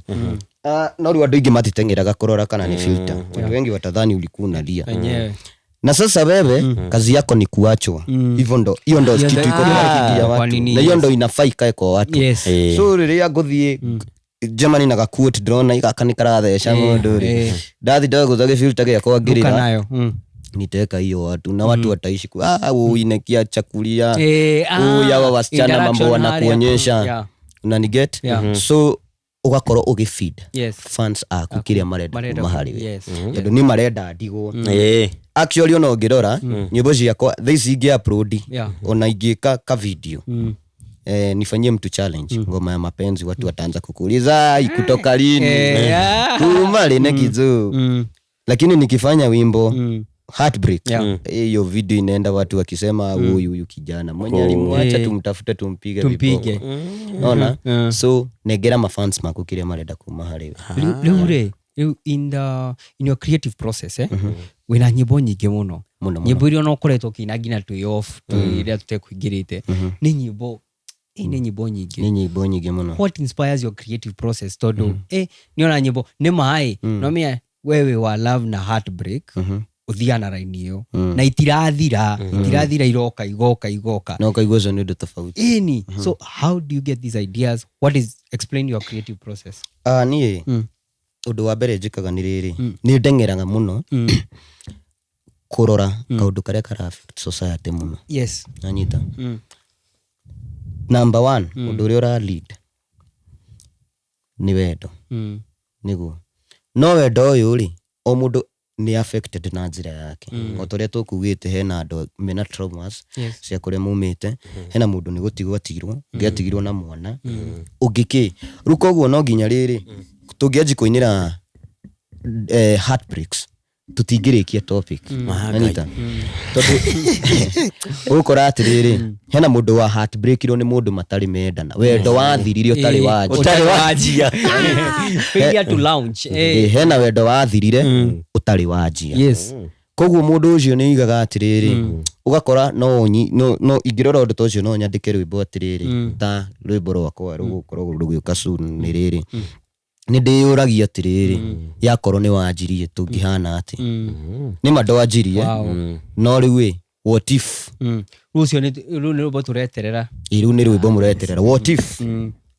No rĩu andũ aingĩ matiteng'eraga kũrora kana ni filter. Watu wengi watadhani ulikuwa unalia na sasa wewe kazi yako ni kuachwa. Hivyo ndo hiyo ndo kitu iko kwa akili ya watu na hiyo ndo inafaa ikae kwa watu. So rĩrĩa ngũthiĩ Germany na gaquote ndĩrona gaka nĩ karatheca mũndũ rĩ ndathi ndagũtha gĩfilter gĩakwa ngĩrĩra nitaweka hiyo watu na watu wataishi uinekia chakulia hawa wasichana mambo wanakuonyesha unaniget. So ugakorwo ũgĩfeed fans aku kĩrĩa marenda kuma harĩ we tondũ nĩ marenda ndigwo. Actually ona ũngĩrora nyĩmbo ciakwa thaa ici ingĩ upload ona ingĩka ka video nifanyie mtu challenge ngoma ya mapenzi watu wataanza kukuuliza ikutoka lini kuma rĩ Nekijo. Lakini nikifanya wimbo heartbreak, Yeah. hiyo video inaenda watu wakisema huyu huyu kijana mwenye alimwacha, tumtafute, tumpige Tumpige. viboko. Ona, so negera mafans maku kiria marenda kuma harĩ we. Rĩu rĩ, rĩu in your creative process, wĩna nyĩmbo nyingĩ mũno. Mũno, mũno. Nyĩmbo iria ona ũkoretwo ũkĩina nginya twĩ off, twĩ rĩrĩa tũtekũingĩrĩte, nĩ nyĩmbo, nĩ nyĩmbo nyingĩ. Nĩ nyĩmbo nyingĩ mũno. What inspires your creative process? Tondũ nĩona nyĩmbo nĩ maĩ nomenya wewe wa love na heartbreak ũthiaga na raini ĩyo na itirathira, itirathira, iroka igoka igoka. No ũkaigua ũcio nĩ ũndũ tofauti. Ĩni, so how do you get these ideas? What is, explain your creative process. Ah, niĩ ũndũ wa mbere njĩkaga nĩ rĩrĩ, nĩ ndeng'eraga mũno kũrora kaũndũ karĩa kara affect society mũno. Nanyita, number one, ũndũ ũrĩa ũra lead nĩ wendo. Nĩguo, no wendo ũyũ rĩ, o mũndũ nĩ affected na njĩra yake. O ta ũrĩa tũkugĩte, hena andũ mena traumas cia kũrĩa maumĩte, hena mũndũ nĩ gũtigwo atigirwo, ũngĩ atigirwo na mwana, ũngĩ kĩ. Rĩu koguo no nginya rĩrĩ, tũngĩanji kũinĩra heartbreaks, tũtingĩrĩkia topic. Nanyita, tondũ ũgũkora atĩrĩrĩ, hena mũndũ wa heartbreakirwo nĩ mũndũ matarĩ mendana, wendo wathirire ũtarĩ wanjia. Ũtarĩ wanjia. Failure to launch. Hena wendo wathirire ũtarĩ wanjia. Koguo mũndũ ũcio nĩ aigaga atĩrĩrĩ, ũgakora no ingĩrora ũndũ ta ũcio, no nyandĩke rwĩmbo atĩrĩrĩ, ta rwĩmbo rwakwa rũgũkorwo rũgĩũka soon, nĩ rĩrĩ, nĩ ndĩyũragia atĩrĩrĩ, yakorwo nĩ wanjirie tũngĩhana atĩ nĩ ma ndwanjirie. No rĩu ĩ, what if? Rĩu ũcio rĩu nĩ rwĩmbo tũreterera. Ĩ, rĩu nĩ rwĩmbo mũreterera, what if.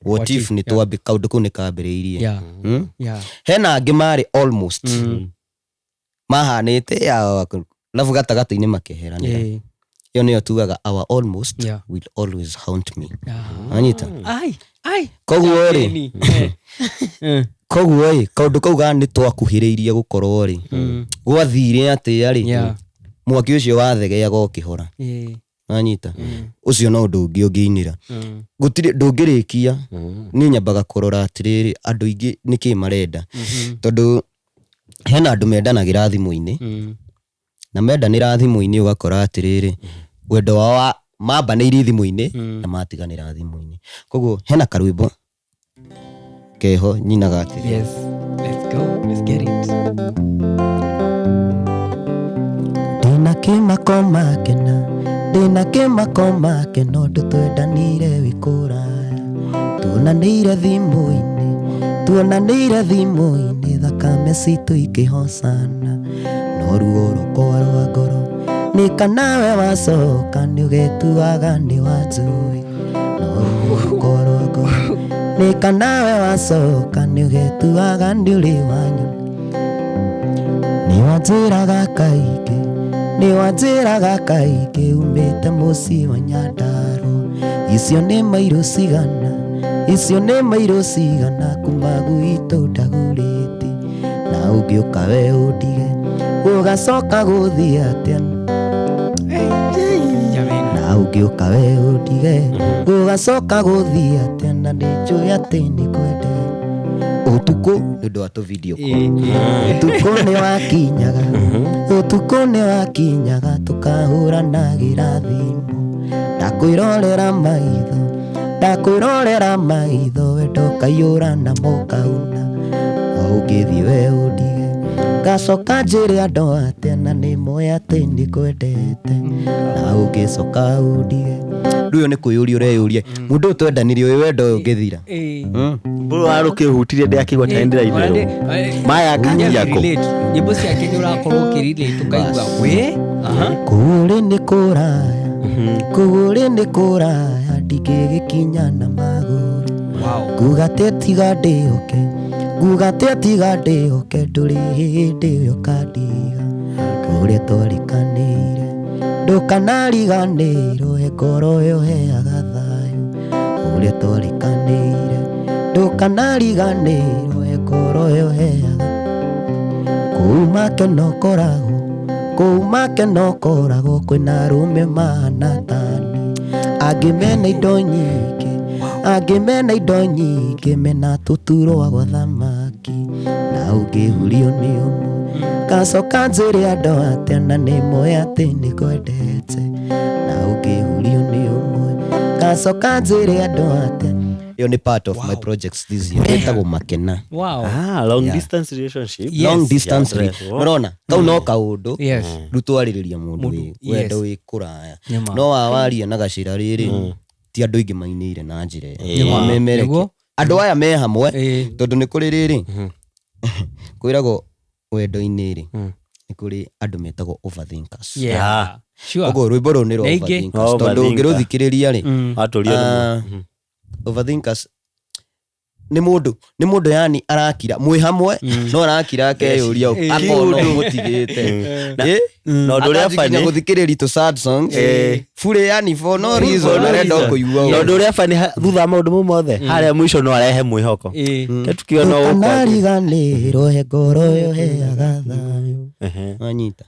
What if nĩ twambi kaũndũ kau nĩ kambĩrĩirie. Hena angĩ marĩ almost mahanĩte ya labu gatagatĩ-inĩ makeheranĩra. Ĩyo nĩyo tugaga our almost will always haunt me. Anyita? Ai ai. Koguo rĩ, Eni. Koguo ĩ, kaũndũ kau ga nĩ twakuhĩrĩirie gũkorwo rĩ, gwathire atĩa rĩ, mwaki ũcio wathegeaga ũkĩhora. Anyita? Ũcio no ũndũ ũngĩ ũngĩinĩra. Gũtirĩ ndũngĩrĩkia. Niĩ nyambaga kũrora atĩrĩrĩ, andũ aingĩ nĩkĩ marenda, tondũ hena andũ mendanagĩra thimũ-inĩ, na mendanĩra thimũ-inĩ, ũgakora atĩrĩrĩ, wendo wao mambanĩirie thimũ-inĩ na matiganĩra thimũ-inĩ. Koguo hena karwĩmbo keho nyinaga atĩrĩ. Yes, let's go, let's get it. Ndĩna kĩmako makena, ndĩna kĩmako makena, ũndũ twendanire wĩ kũraya, tuonanĩire thimũ-inĩ, tuonanĩire thimũ-inĩ, thakame citũ ikĩhocana, no ruo rũkwa rwa ngoro nĩ kanawe wacoka nĩ ũgetuaga nĩ wanjũĩ, no ruo rũkwa rwa ngoro nĩ kanawe wacoka nĩ ũgetuaga nĩ ũrĩ wanyona. Nĩ wanjĩraga kaingĩ, nĩ wanjĩraga kaingĩ, umĩte mũciĩ wa Nyandarũa, icio nĩ mairũ cigana, icio nĩ mairũ cigana, kuma gwitũ ndagũrĩte, na ũngĩũka we ũndige, ũgacoka gũthiĩ atĩa? Jameni. Na ũngĩũka we ũndige, ũgacoka gũthiĩ atĩa? Na nĩ njũĩ atĩ nĩ kwende ũtukũ nĩ ũndũ wa tũ video call. Ũtukũ nĩ wakinyaga, ũtukũ nĩ wakinyaga, tũkahũranagĩra thimũ, ndakwĩrorera maitho, ndakwĩrorera maitho, wendo ũkaiyũra na mũkauna, no ũngĩthiĩ we ũndige, ngacoka njĩre andũ atĩa? Na nĩ moĩ atĩ nĩ kwendete, na ũngĩcoka ũndige. Rĩu ũyũ nĩ kwĩyũria ũreyũria, mũndũ ũyũ twendanire, ũyũ wendo ũyũ ũngĩthira. Mbũrũ warũkĩhutirie ndĩakĩigua tarĩ ndĩrainĩrwo maya kanyiako. Nyĩmbo ciake nĩ ũrakorwo ũkĩrelate, ũkaigua wĩ aha. Kũrĩ nĩ kũraya, kũrĩ nĩ kũraya, ndingĩgĩkinya na magũrũ. Nguga atĩ tiga ndĩũke, nguga atĩ tiga ndĩũke, ndũrĩ hĩndĩ ũkandiga, ũrĩa twarikanĩire ndũkanariganĩrwo, he ngoro ĩyo heaga thayũ, ũrĩa twarikanĩire ndũkanariganĩrwo, he ngoro ĩyo heaga. Kuma keno koragwo, kuma keno koragwo, kwĩna arũme mahana tani, angĩ mena indo nyingĩ, angĩ mena indo nyingĩ, mena tũturwa gwa thamaki, na ũngĩhurio nĩ ũmwe. Ngacoka njĩre andũ atĩa na nĩ moĩ atĩ nĩ kwendete na ũngĩhurio nĩ ũmwe. Ngacoka njĩre andũ atĩa. Ĩyo nĩ part of my projects this year. Ĩtagwo Makena. Wow. Ah, long Yeah. distance relationship. Yes. Long distance Yeah, yeah, nĩũrona kau no kaũndũ Yes. rĩu twarĩrĩria mũndũ wĩ Yes. wendo wĩ kũraya Nĩma. no wawaria na gacĩra rĩrĩ ti andũ aingĩ mainĩire na njĩra ĩyo Nĩma. Mamemereke. Nĩguo. Andũ aya me hamwe Ĩĩ. tondũ nĩ kũrĩ rĩrĩ kwĩragwo wendo-inĩ rĩ nĩ kũrĩ andũ metagwo overthinkers. Yeah. Sure. Ũguo rwĩmbo rũu nĩ rwa Nĩ aingĩ. overthinkers tondũ Overthinker. ũngĩrũthikĩrĩria rĩ Mm. Watũrio nĩ ah, overthinkers nĩ mũndũ yani arakira mwĩ hamwe no arakira akeyũria akona ũmũtigĩte. Eh? Na ũndũ ũrĩa Akanji nginya funny- gũthikĩrĩria tũ sad songs burĩ yani for no reason no arenda reason. kũigua Na ũndũ ũrĩa funny thutha wa maũndũ mau mothe harĩa mũico no arehe mwĩhoko. Ĩĩ. Ke tukiona ũũ kwa- Ndũkanariganĩrwo he ngoro yoheaga thayũ. Wanyita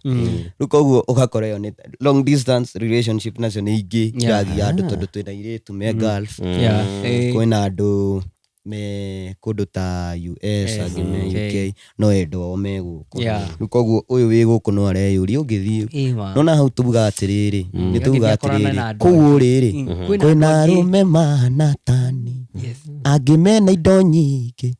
rĩu koguo ũgakora ĩyo nĩ long distance relationship nacio nĩ ingĩ Yeah. iragia andũ tondũ twĩna airĩtu me Gulf, Yeah. Ĩĩ. kwĩna andũ me kũndũ ta US, angĩ me okay. UK, no endwa ao me gũkũ. Yeah. Rĩu koguo ũyũ wĩ gũkũ no areyũria ũngĩthiĩ Ĩĩ ma. nona hau tugaga atĩrĩrĩ nĩ tugaga Agĩthiĩ akorana atĩrĩrĩ na andũ kũu rĩrĩ Mm. Kwĩna kwĩna andũ angĩ. arũme mahana tani Yes. angĩ mena indo nyingĩ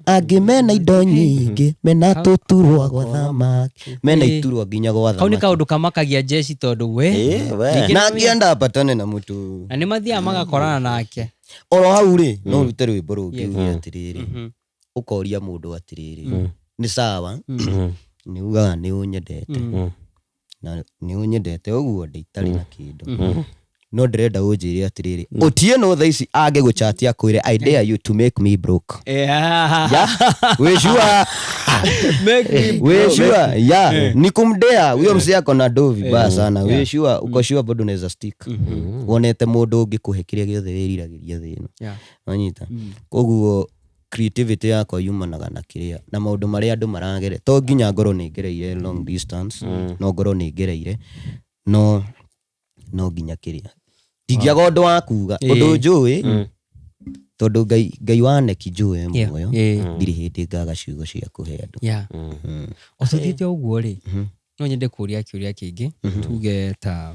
angĩ mena indo nyingĩ mena tũturwa gwa thamaki mena Ĩĩ. iturwa nginya gwa Kau nĩ thamaki kaũndũ kamakagia jeshi tondũ we Ĩĩ, we. Ningĩ na angĩenda ambatane na mũtu na nĩ mathiaga magakorana nake. Oro hau rĩ no ũrute rwĩmbo rũngĩ uge atĩrĩrĩ ũkoria mũndũ atĩrĩrĩ nĩ sawa nĩ ugaga nĩ ũnyendete na nĩ ũnyendete ũguo ndĩ itarĩ na kĩndũ no ndĩrenda ũnjĩre atĩrĩrĩ Otieno thaa ici angĩgũchatia akwĩre I dare you to make me broke. Yeah. Yeah, we sure. Make me We sure. Yeah, ni kumdea huyo mzee ako na do vibaya sana. We sure, uko sure bado unaweza stick wonete mũndũ ũngĩ kũhe kĩrĩa gĩothe wĩriragĩria thĩ ĩno. Yeah. Wanyita koguo creativity yakwa yumanaga na kĩrĩa na maũndũ marĩa andũ maragere to nginya ngorwo nĩ ngereire long distance no ngorwo nĩ ngereire no no nginya kĩrĩa ndingĩaga ũndũ wa kuga ũndũ njũĩ tondũ ngai ngai wa neki njũĩ Yeah. muoyo Yeah. ndirĩ hĩndĩ ngaga ciugo cia kũhe andũ. Yeah. O tũthiĩte ũguo rĩ no nyende kũria kĩũria kĩngĩ tuge ta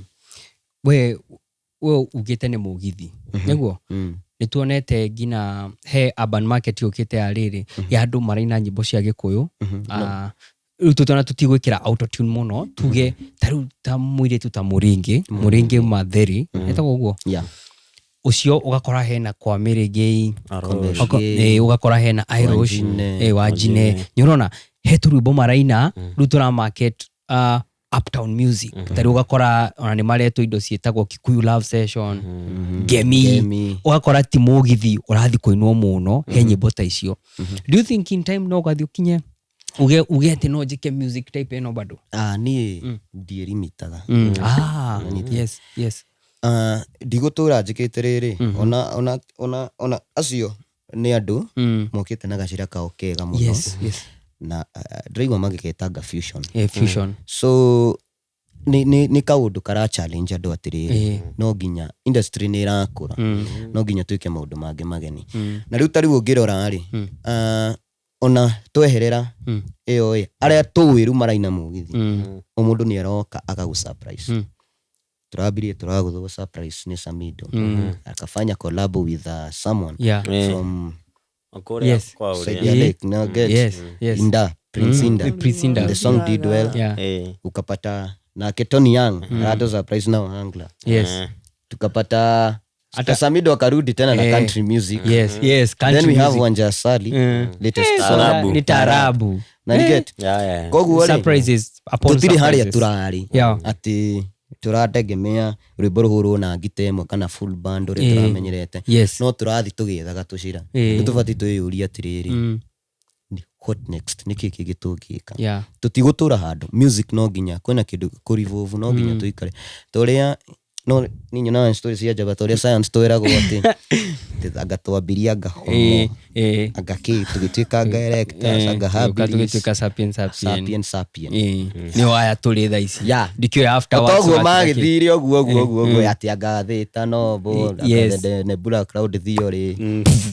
we ugĩte nĩ mũgithi nĩguo Mm. nĩ tuonete nginya he urban market yũkĩte ya rĩrĩ ya andũ maraina nyĩmbo cia gĩkũyũ. Ah, rĩu tũtona tũtigwĩkĩra autotune mũno tuge ta rĩu ta mũirĩtu ta mũringĩ mũringĩ matheri etagwo ũguo Yeah. ũcio ũgakora hena kwa mĩrĩngĩ Arrows. Ũgakora hena Irish Wanjine. Wanjine nĩ ũrona he tũrwĩmbo maraina rĩu tũra market uptown music ta rĩu ũgakora ona nĩ maretwo indo ciĩtagwo Kikuyu love session ngemi Ngemi. ũgakora ti mũgithi ũrathiĩ kũinwo mũno he nyĩmbo ta icio. Do you think in time no ũgathiĩ ũkinye uge atĩ no njĩke music type ĩno bado? Ah, niĩ ndiĩrimitaga. Ah, yes yes. Ah, ndigũtũra njĩkĩte rĩrĩ ona acio nĩ andũ mokĩte na gacĩra kao kega mũno Yes yes. na ndĩraigua magĩgetanga fusion. Eh, fusion. So nĩ kaũndũ kara challenge andũ atĩrĩrĩ Ĩĩ. no nginya industry nĩ ĩrakũra no nginya twĩke maũndũ mangĩ mageni na rĩu ta rĩu ũngĩrora rĩ ona tweherera ĩyo ĩ arĩa tũĩ rĩu maraina mũgithi o mũndũ nĩ aroka agagũ surprise turambirie turagũthwo surprise nĩ Samido akafanya collab with someone Yeah. from Kũrĩa Yes. kwa ũrĩa. side ya Lake no get Yes, yes. Inda Prince Inda. Prince Inda. The song did well. Yeah. Eh. Ukapata nake Tony Young mm. surprise na Ohangla Yes. Tukapata hata Samido akarudi tena na country music. Yes, yes, country Then we have music. Wanja Asali latest song. Taarabu. Ni taarabu. Na you get Yeah, yeah. koguo rĩ Surprises upon tũtirĩ harĩa surprises. tũrarĩ Yeah. atĩ tũrategemea rwĩmbo rũhũrwo na ngita ĩmwe kana full band ũrĩa Eh. tũramenyerete Yes. no tũrathiĩ tũgĩethaga tũcĩra Eh. nĩ tũbatiĩ twĩyũrie atĩrĩrĩ Mm. What next nĩkĩ kĩngĩ tũngĩka Yeah. tũtigũtũra handũ music no nginya kwĩna kĩndũ kũrivovu no nginya tũikare torĩa no niĩ nyonaga story cia njamba torĩa science twĩragwo atĩ atĩ anga twambirie anga homo Eh, eh. anga kĩ tũgĩtuĩka anga erectus Eh, anga tũgĩũka habilis tũgĩtuĩka sapien sapien. sapien sapien Eh, nĩo aya tũrĩ thaa ici Yeah. ndikĩũĩ afterwards toguo watuĩka kĩ. magĩthire ũguo ũguo ũguo ũguo atĩ anga thĩta nobo Yes. the nebula cloud theory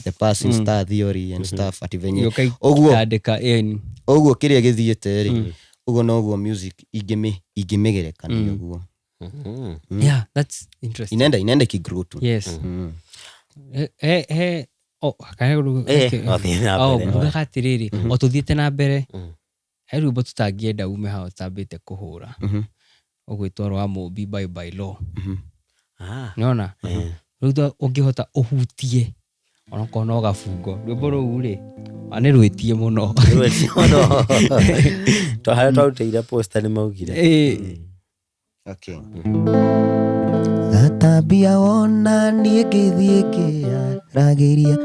the passing star theory and stuff ati venye Gĩũka ũguo ikĩtandĩka, eh, ũguo kĩrĩa gĩthiĩte rĩ Ũguo noguo music ingĩmĩgerekania ũguo. Yeah, that's interesting. Inaenda ikigrow tu. Yes. He he oh kana Eh, wathiĩ na oh mbere. ngugaga atĩrĩrĩ, o tũthiĩte na mbere, he rwĩmbo tũtangĩenda ume haha ũtambĩte kũhũra, ũgwĩtwo rwa Mũmbi by by law. Ah. Nĩwona rĩu ũngĩhota ũhutie onokorwo no gabungo rwĩmbo rũu rĩ, nĩ rwĩtie mũno. Rwĩtie mũno. To harĩa twarutĩire poster nĩ maugire. Okay. Gatambia wona niĩ ngĩthiĩ ngĩaragĩria,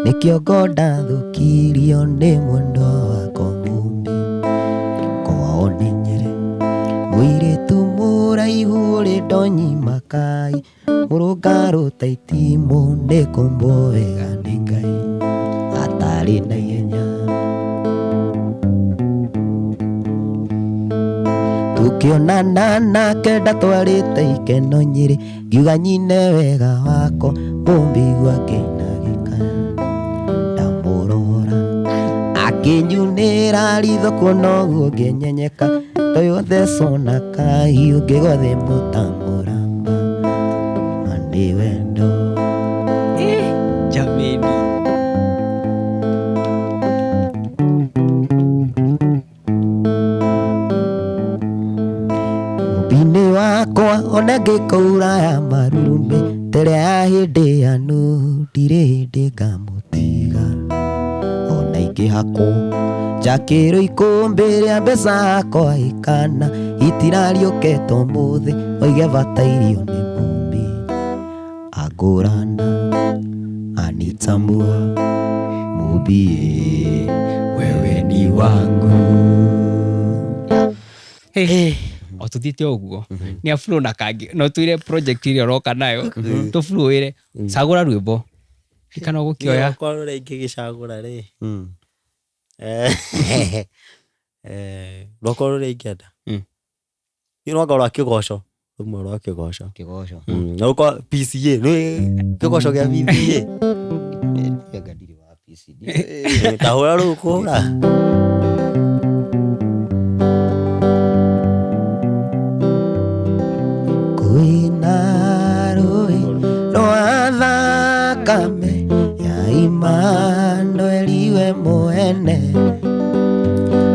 nĩkĩo ngo ndathũkirio nĩ mwendwa wakwa Mũmbi. Kwao nĩ Nyĩrĩ, mũirĩtu mũraihu ũrĩ ndonyi makai, mũrũngarũ ta itimũ nĩ kũmbwo wega nĩ Ngai, atarĩ na ihenya. Tukĩonana nake ndatwarĩte ikeno Nyĩrĩ, ngiuga nyine wega wakwa Mũmbi gwake na gĩkaya. Ndamũrora akĩnyunĩra ritho kuona ũguo ngĩnyenyeka, toyũ thecwo na kahiũ ngĩgothe mũtamũramba, ma nĩ wendo. Jameni. Mũmbi-inĩ wakwa ona ngĩkũura ya marurumĩ, tere ya hĩndĩ ya Nuhu ndirĩ hĩndĩ ngamũtiga. Ona ingĩhakwo njakĩrwo ikũmbĩ rĩa mbeca yakwa ikana, itirariũkĩte ũmũthĩ oige bata irio nĩ Mũmbi. Angũrana anitambua, Mũmbi wewe ni wangu. Hey, o tũthiĩte ũguo nĩ aflow na kangĩ no twĩre project ĩrĩa ũroka nayo tũflowĩre, cagũra rwĩmbo kana ũgũkĩoya. Rwakwa rũrĩa ingĩgĩcagũra rĩ, rwakwa rũrĩa ingĩenda nĩ rwakwa rwa kĩgoco, rũmwe rwa kĩgoco. Kĩgoco. Na rũkwa PCA, nĩ kĩgoco gĩa PCA. Anga ndirĩ wa PCD. Ta hũra rũu kũhũra. Kwĩna rũĩ rwa thakame ya Imanueli we mwene,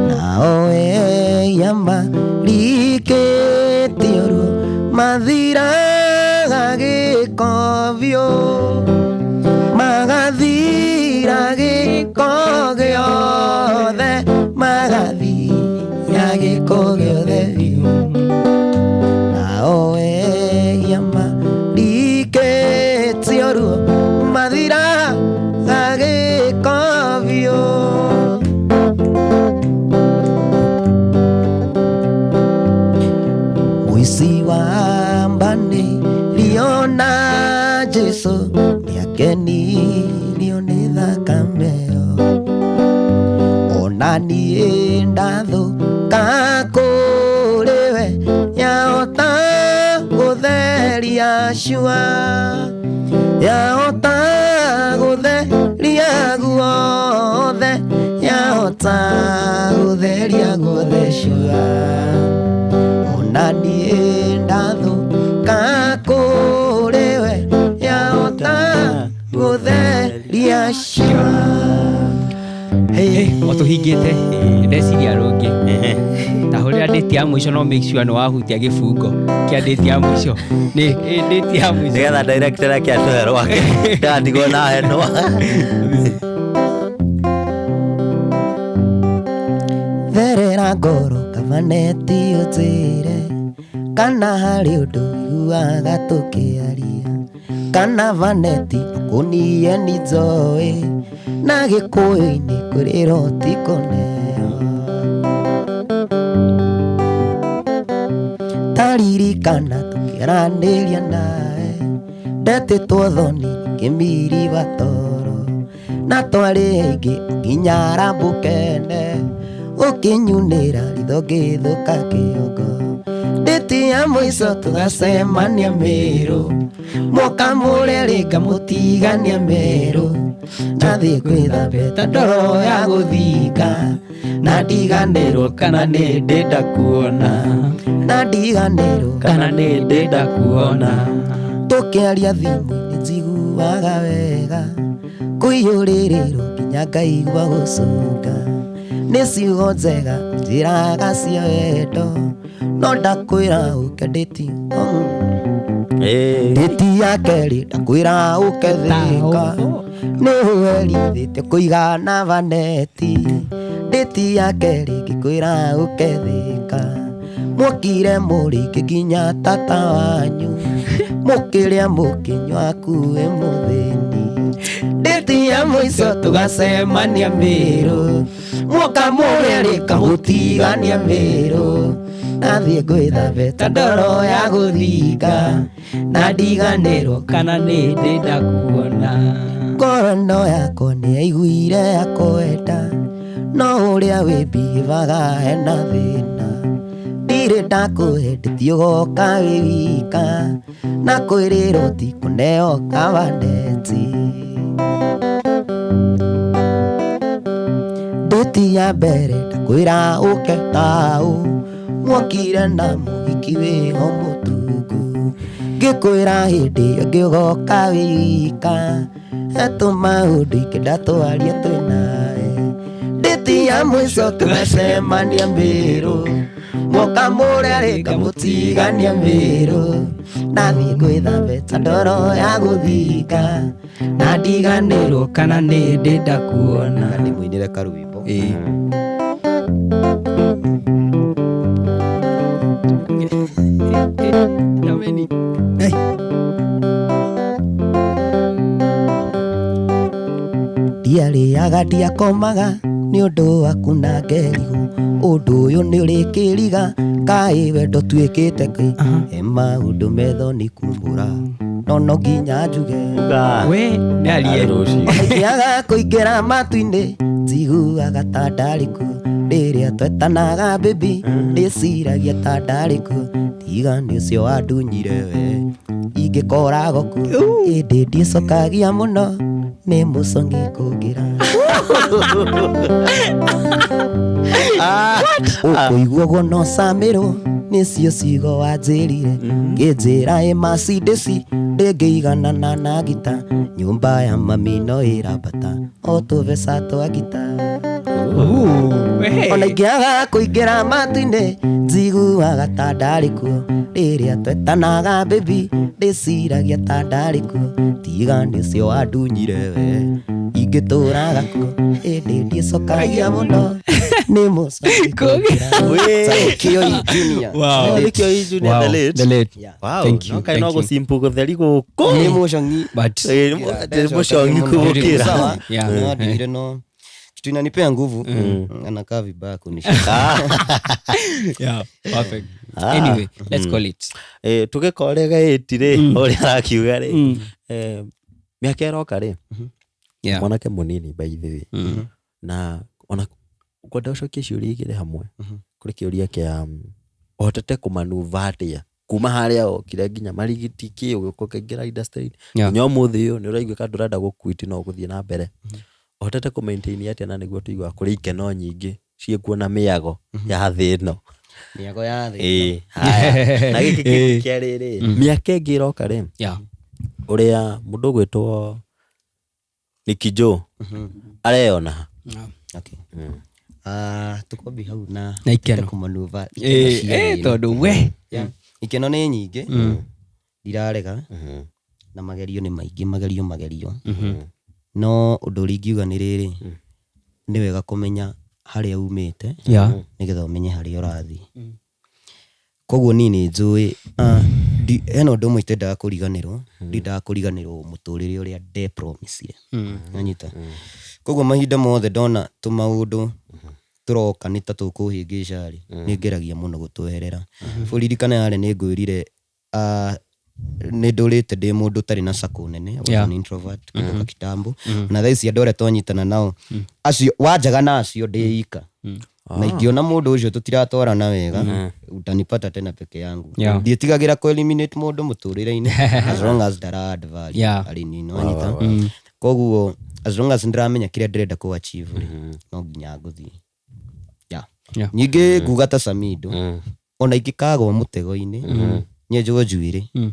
nao ehia marikĩtio ruo mathiraga gĩko biũ, magathira gĩko gĩothe, magathira gĩko gĩothe biũ. Nao ehia marikĩtio ruo mathiraga gĩko biũ. Mũici wa mbanĩrio na Jesũ nĩakenirio nĩ thakame ĩyo. Ona niĩ ndathũka kũrĩ we, yahota gũtheria cua, yahota gũtheria guothe, yahota gũtheria guothe cua. Ona niĩ ndathũka kũrĩ we, yahota gũtheria cua. Hey, o tũhingĩte ndeciria rũngĩ ta hũrĩra date ya mũico, no make sure nĩ wahutia gĩbungo kĩa date ya mũico, nĩ date ya mũico Nĩgetha director ake atũhe rwake ndagatigwo na henwa. Therera ngoro kabaneti ũnjĩre kana harĩ ũndũ iguaga tũkĩaria, kana vaneti kũnie nĩ njoĩ, na gĩkũyũ-inĩ kwĩrĩrwo ti kũneo. Taririkana tũkĩaranĩria nawe, ndetĩtwo thoni kĩmiri batoro, na twarĩ aingĩ nginya arambũkene, ũkĩnyunĩra ritho ngĩthũka kĩongo. Ndĩti ya mũico tũgacemania Mĩrũ, mũka mũrĩa rĩ ngamũtigania Mĩrũ, Nathiĩ gwĩthambĩta ndoro ya gũthika na ndiganĩrwo kana nĩ ndĩnda kuona na ndiganĩrwo kana nĩ ndĩnda kuona tũkĩaria thimũ-inĩ njiguaga wega kũiyũrĩrĩrwo nginya ngaigua gũcunga nĩ ciugo njega njĩraga cia wendo no ndakwĩra ũke ndĩti ndĩti ya kerĩ ndakwĩra ũke thĩka nĩ ũwerithĩtie kũigana vaneti ndĩti ya kerĩ ngĩkwĩra ũke thĩka mwokire mũrĩngĩ nginya tata wanyu mũkĩrĩa mũkĩnyua akuĩ mũthĩni ndĩti ya mũico tũgacemania mĩrũ mwoka mũrerĩka mũtigania mĩrũ nathiĩ gwĩthambĩta ndoro ya gũthika na ndiganĩrwo kana nĩ ndĩnda kuona ngoro yakwa nĩ yaiguire yakwenda no ũrĩa wĩmbivaga hena thĩna ndirĩ ndakũhe ndĩtiũgoka wĩ wika na kwĩrĩrwo ti kũneo kabaneti ndĩti ya mbere ndakwĩra ũke taũ mwokire na mũhiki wĩho mũtungu ngĩkwĩra hĩndĩ ĩyo ngĩũgoka wĩ wika hetũ maũndũ ingĩenda twarie twĩ nawe ndĩti ya mũico tũgacemania mĩrũ mwoka mũrerĩka mũtigania mĩrũ nathiĩ gwĩthambĩta ndoro ya gũthika na ndiganĩrwo kana nĩ ndĩnda kuona ndĩmũinĩre karwĩmbo Ĩĩ. Jameni. Ndiarĩaga ndiakomaga nĩ ũndũ waku na ngerigwo ũndũ ũyũ nĩ ũrĩkĩriga kaĩ wendo tuĩkĩte kĩ he maũndũ metho nĩ kumbũra no no nginya njuge We nĩ arie. Ingĩaga kũingĩra matu-inĩ njiguaga ta ndarĩ kuo rĩrĩa twetanaga baby ndĩciragia ta ndarĩ kuo tiga nĩ ũcio wandunyire we ingĩkoragwo kuo ĩndĩ ndiĩcokagia mũno nĩ mũcong'i kũngĩra ũkũigua ũguo no camĩrwo nĩcio ciugo wanjĩrire ngĩnjĩra ĩ macindĩci ndĩngĩiganana na ngita nyũmba ya mami no ĩrambata o tũbeca twa ngita Ooh, ona ingĩaga kũingĩra matu-inĩ njiguaga ta ndarĩ kuo rĩrĩa twetanaga baby ndĩciragia ta ndarĩ kuo tiga nĩ ũcio wandunyire we ingĩtũraga kuo ĩndĩ ndiĩcokagia mũno nĩ mũcong'i kũngĩra Kĩoi Junior. Wow. The late. Kĩoi Junior, Wow, the late. the late. Yeah. Wow, Thank you, no kaĩ no thank you. gũcimpu gũtheri gũkũ Nĩ mũcong'i But Ĩ, mũcong'i kũgũkĩra Sawa. Yeah. No, no kitu inanipea nguvu anakaa vibaya kunishika yeah, perfect. Anyway, let's call it. Tũgĩkorega ĩti rĩ ũrĩa arakiuga rĩ mĩaka ĩroka rĩ Yeah. mwanake mũnini by the way na ona kwenda ũcokie ciũria igĩrĩ hamwe kũrĩ kĩũria kĩa ũhotete kũmanuva atĩa kuma harĩa okire nginya marigiti kĩ ũgĩũka ũkaingĩra industry Yeah. nginya ũmũthĩ ũyũ nĩ ũraiguĩka ndũrenda gũquit no ũgũthiĩ na mbere ũhotete kũ maintain atĩa na nĩguo tũiguaga kũrĩ ikeno nyingĩ ciĩkuo na mĩago ya thĩ ĩno mĩago ya thĩ Ĩĩ, haya. Na gĩkĩ kĩngĩ kĩa rĩrĩ mĩaka ĩngĩ ĩroka rĩ Yeah. ũrĩa mũndũ ũgwĩtwo Nicky Joe areyona Okay. Ah, tukwambi hau na Na ikeno. kũmanuva Eh, eh, tondũ we. ikeno nĩ nyingĩ ndirarega na magerio nĩ maingĩ magerio magerio no ũndũ ũrĩa ingiuga nĩ rĩrĩ nĩ wega kũmenya harĩa umĩte Yeah. nĩgetha ũmenye harĩa ũrathiĩ koguo niĩ nĩ njũĩ hena ũndũ ũmwe itendaga kũriganĩrwo ndindaga kũriganĩrwo mũtũrĩre ũrĩa ndepromisire nanyita koguo mahinda mothe ndona tũmaũndũ tũroka nĩ ta tũkũhĩngĩca rĩ nĩ ngeragia mũno gũtweherera bũririkana yarĩ nĩ ngwĩrire nĩ ndũrĩte ndĩ mũndũ ũtarĩ na sako nene I was Yeah. an introvert kutoka kitambo na thaa ici andũ arĩa twanyitana nao acio wanjaga na acio ndĩ ika na ingĩona mũndũ ũcio tũtiratwarana wega utanipata tena peke yangu Yeah. ndiĩtigagĩra kũ eliminate mũndũ mũtũrĩre-inĩ as long as ndara add value Yeah. harĩ niĩ nĩwanyita koguo As long as ndĩramenya kĩrĩa ndĩrenda kũ achieve rĩ, no nginya ngũthiĩ. Yeah. Yeah. Ningĩ nguga ta Samido, ona ingĩkagwa mũtego-inĩ nyenjwo njuĩrĩ,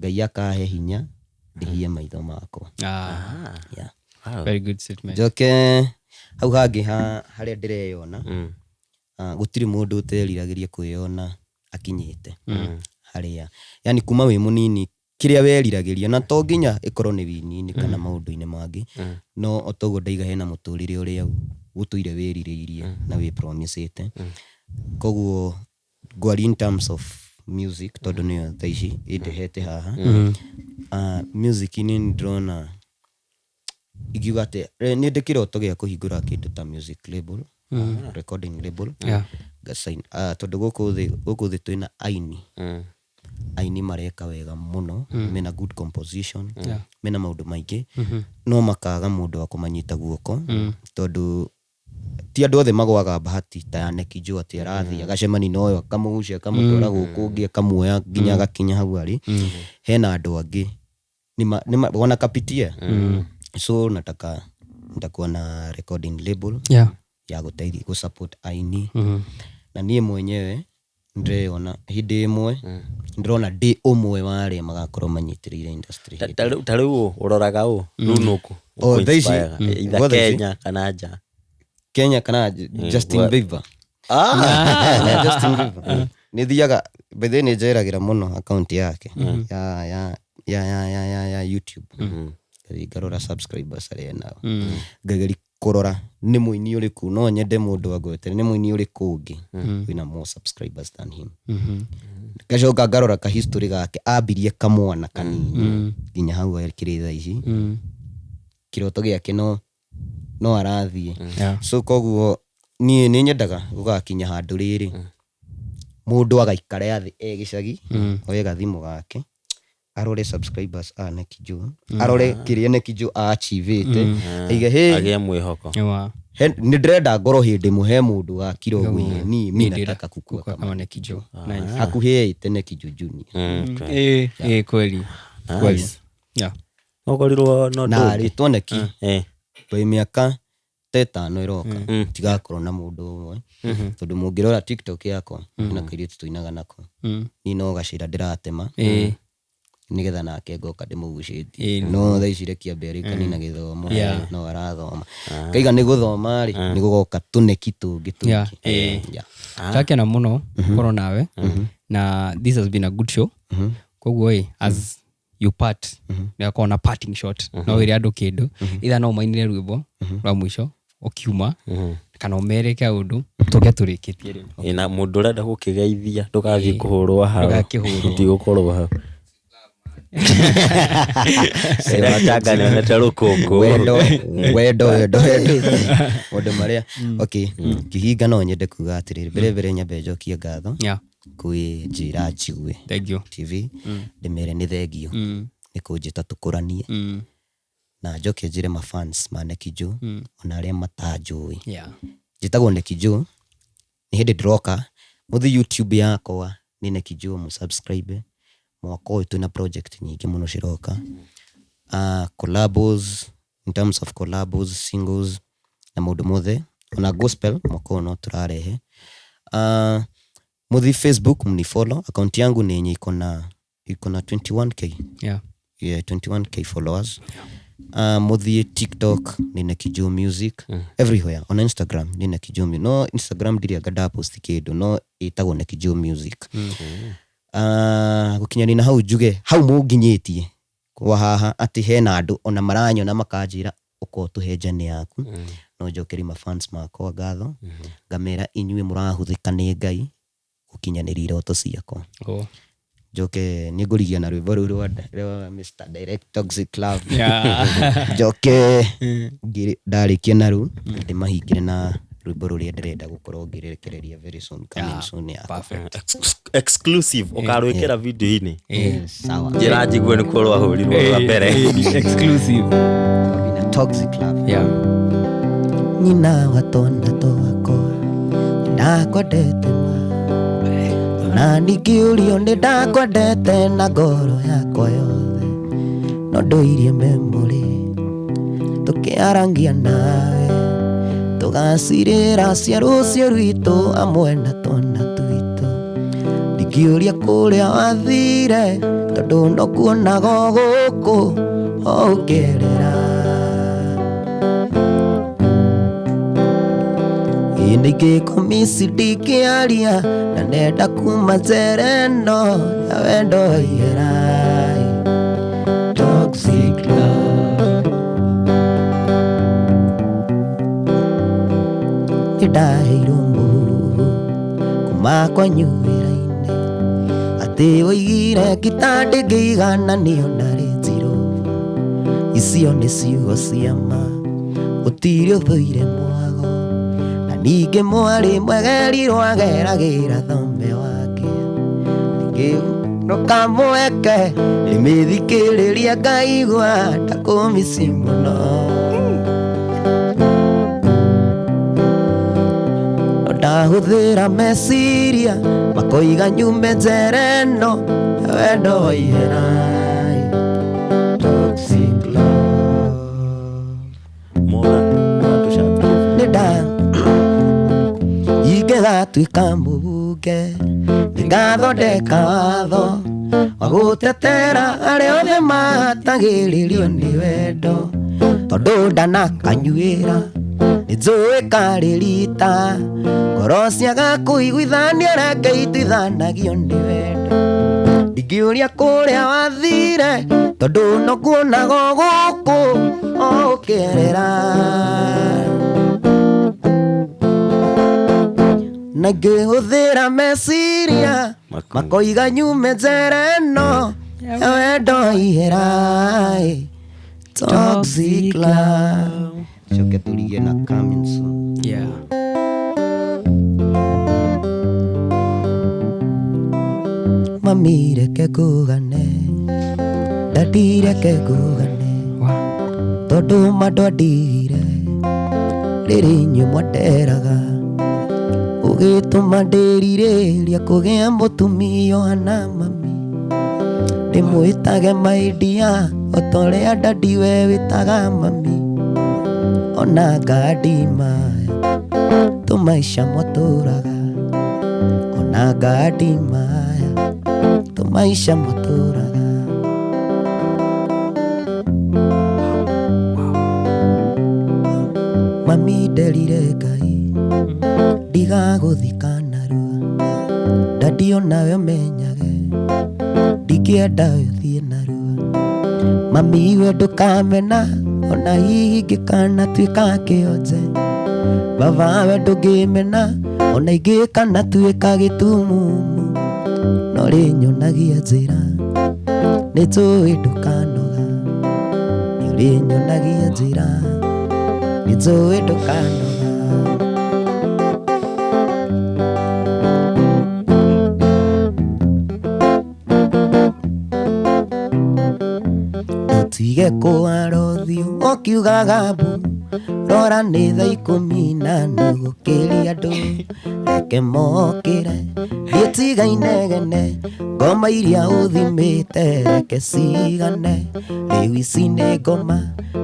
Ngai akahe hinya ndĩhie maitho makwa. Ah, Yeah. very good statement. Njoke hau hangĩ harĩa ndĩreyona, gũtirĩ mũndũ ũteriragĩria kwĩyona akinyĩte harĩa, yani kuma wĩ mũnini kĩrĩa weriragĩria, na to nginya ĩkorwo nĩ wini-inĩ kana maũndũ-inĩ mangĩ, no o toguo ndaiga hena mũtũrĩre ũrĩa ũtũire wĩrirĩirie na wĩ promisĩte. Koguo ngwaria in terms of music, tondũ nĩyo thaa ici ĩndehete haha. Music-inĩ nĩ ndĩrona ingiuga atĩ nĩ ndĩ kĩroto gĩa kũhingũra kĩndũ ta music label, recording label. Ngasign, tondũ gũkũ thĩ twĩna aini, aini mareka wega mũno, mena good composition, mena maũndũ maingĩ, no makaga mũndũ wa kũmanyita guoko, tondũ ti andũ othe magwaga bahati ta ya Neki Joe, atĩ arathiĩ agacemania na ũyũ, akamũgucia, akamũtwara gũkũ ũngĩ, akamuoya nginya agakinya hau arĩ. Hena andũ angĩ wanakapitia. So nataka nitakuwa na recording label ya gũteithia gũsupport aini, na niĩ mwenyewe ndĩreyona hĩndĩ ĩmwe ndĩrona ndĩ ũmwe wa arĩa magakorwo manyitĩrĩire industry hĩndĩ. Ta rĩu ũ ũroraga ũ rĩu nũkũ? Oh, thaa ici- Either gwa thaa ici? Kenya kana nja. Kenya kana Justin Bieber. Justin Bieber nĩ thiaga bethe, nĩ njeragĩra mũno account yake ya YouTube, ngathiĩ ngarora subscribers arĩa nao, ngageria kũrora nĩ mũini ũrĩkũ no nyende mũndũ angwetere, nĩ mũini ũrĩkũ ũngĩ wĩna more subscribers than him. Ngacoka ngarora ka history gake, ambirie kamwana kanini nginya hau akĩrĩ thaa ici. Kĩroto gĩake no arathiĩ. So koguo niĩ nĩ nyendaga gũgakinya handũ rĩrĩ mũndũ agaikara thĩ e gĩcagi, oye gathimũ gake, arore subscribers a Neki Joe, arore kĩrĩa Neki Joe achievĩte, aige hey, Agĩe mwĩhoko. Nĩwa. Nĩ ndĩrenda ngorwo hĩndĩ ĩmwe he mũndũ wakira ũguo, ni mi nataka kukua Kukua kama kama Neki Joe. Nice. hakuhĩ ĩte Neki Joe Junior. Kweli. Kweli. Yeah. Ũkorirwo no Na ndũ rĩtwa Neki by mĩaka ta 5 ĩroka tigakorwo na mũndũ ũmwe, tondũ mũngĩrora TikTok yakwa na kairĩtu tũinaga nako, niĩ no gacĩra ndĩratema nĩgetha nake ngoka ndĩmũgucĩtie, no thaa ici rekia ambe arĩkanie na gĩthomo. No arathoma, kaiga nĩ gũthoma rĩ, nĩ gũgoka tũneki tũngĩ tũingĩ. Yeah. Ndakena mũno gũkorwo nawe, na this has been a good show. Koguo ĩ, as you part, nĩgakorwo na parting shot, no wĩre andũ kĩndũ, either no mainire rwĩmbo rwa mũico ũkiuma, kana ũmere kaũndũ tũke tũrĩkĩtie rĩu. Ĩ, na mũndũ ũrenda gũkĩgeithia ndũgathiĩ kũhũrwo hau. Ndũgakĩhũrwo. Tũtigũkorwo hau. Ĩra nĩonete rũkũngũ. Wendo, wendo, wendo, wendo, maũndũ marĩa okay ngĩhinga, no nyende kuga atĩrĩrĩ, mbere mbere nyambe njokie ngatho kwĩ Njĩra Njigue Thank you. TV, ndĩmere nĩ thengio nĩ kũnjĩta tũkũranie, na njoke njĩre mafans ma Neki Joe, ona arĩa matanjũĩ, njĩtagwo Neki Joe, nĩ hĩndĩ ndĩroka. Mũthi YouTube yakwa nĩ Neki Joe, mũsubscribe. Mwaka ũyũ twĩna project nyingĩ mũno ciroka, collabos, in terms of collabos, singles na maũndũ mothe, ona gospel mwaka ũyũ no tũrarehe. Mũthi Facebook mnifollow, account yangu ni yenye iko na 21K. Yeah, 21K followers. Muthie TikTok ni Neki Joe Music, everywhere on Instagram ni Neki Joe no Instagram ndirĩ anga ndapost kĩndũ, no ĩtagwo Neki Joe Music. Gũkinyania na hau njuge hau mũnginyĩtie kwa haha, atĩ hena andũ ona maranyona makanjĩra ũkorwo tũhe njane yaku, no njokerie mafans makwa ngatho, ngamera inyuĩ mũrahũthĩka nĩ Ngai gũkinyanĩria iroto ciakwa. Oh. Njoke nĩ ngũrigia na rwĩmbo rũu rwa Mr Direct, Toxic Love. Njoke ndarĩkia naru ndĩmahingĩre na rwĩmbo rũrĩa ndĩrenda gũkorwo ngĩrekereria very soon, coming soon yakwa. Perfect. Exclusive ũkarwĩkĩra video-inĩ. Sawa. Njĩra njigue nĩkuo rwahũrirwo rwa mbere. Exclusive. Na Toxic Love. Nyina wa twana twakwa, ndakwendete ma, na ningĩũrio nĩ ndakwendete na ngoro yakwa yothe, no ndũirie memory. Ngĩarangia nawe tũgacirĩra cia rũciũ rwitũ amwe na twana twitũ. Ndingĩũria kũrĩa wathire tondũ no kuonaga o gũkũ o ũkĩerera. Ĩ nĩingĩkũmici ndingĩaria na nenda kuma njera ĩno ya wendo ihera. Toxic love. Nĩndaheirwo mũhuhu kuma kwanyu wĩra-inĩ atĩ woigire ngita ndĩngĩigananio na Range Rover. Icio nĩ ciugo cia ma gũtirĩ ũthũire mwago na ningĩ mwarĩ mwegerirwo ageragĩra thome wake. Ningĩ ndũkamweke ndĩmĩthikĩrĩria ngaigua ndakũmici mũno. Ndahũthĩra meciria makoiga nyume njera ĩno ya wendo wa ihera. Toxic love. Mora ũratũcambia. Nĩnda ingĩgatuĩka mũbunge nĩngathondeka watho wa gũtetera arĩa othe matagĩrĩrio nĩ wendo tondũ ndanakanyuĩra nĩnjũĩ karĩ rita ngoro ciaga kũiguithania reke ituithanagio nĩ wendo. Ndingĩũria kũrĩa wathire tondũ no kuonaga o gũkũ o ũkĩerera. Na ngĩhũthĩra meciria makoiga nyume njera ĩno ya wendo ihera. Toxic love. Coke tũrigie na coming soon. Yeah. Mami reke ngũgane, dadi reke ngũgane, tondũ mandwandigire rĩrĩ inyuĩ mwanderaga ũgĩtũma ndĩrirĩria kũgĩa mũtumia ũhana mami. Ndĩmwĩtage my dear o ta ũrĩa dadi we wĩtaga mami. Ona ngandi maya tũmaica mwatũraga, ona ngandi maya tũmaica mwatũraga. Mami nderire Ngai ndigagũthika narua, dadi onawe ũmenyage ndingĩenda ũthiĩ narua. Mami we ndũkamena ona hihi ingĩkanatuĩka kĩonje, baba we ndũngĩmena ona ingĩkanatuĩka gĩtumumu. No rĩnyonagia njĩra nĩnjũĩ ndũkanoga, nĩũrĩnyonagia njĩra nĩnjũĩ ndũkanoga. Ndũtige kũwara ũthiũ ũkiugaga mbu, rora nĩ thaa ikũmi na nuthu gũkĩria andũ reke mokĩre ndiĩtiga inegene ngoma iria ũthimĩte reke cigane. Rĩu ici nĩ ngoma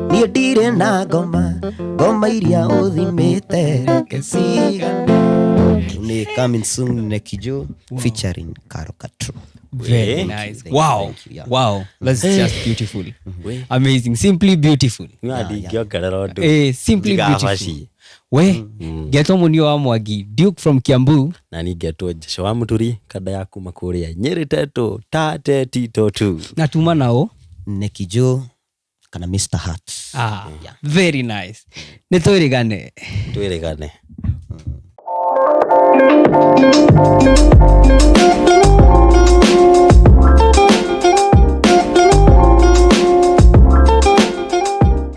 niĩ ndirĩ na ngoma, ngoma iria ũthimĩte reke cigane. Ni coming soon Nekijo featuring Karo Katro. Very nice. Wow. Thank you, yeah. Wow. That's just beautiful. Amazing. Simply beautiful. Simply beautiful. We getwo Munio wa Mwangi, Duke from Kiambu. Na ni getwo Joshua wa Muturi kada yaku makuria Nyeri teto tate tito tu. Na tuma nao Nekijo kana Mr. Heart. Ah, yeah. Very nice. Nĩ twĩrĩgane. Twĩrĩgane.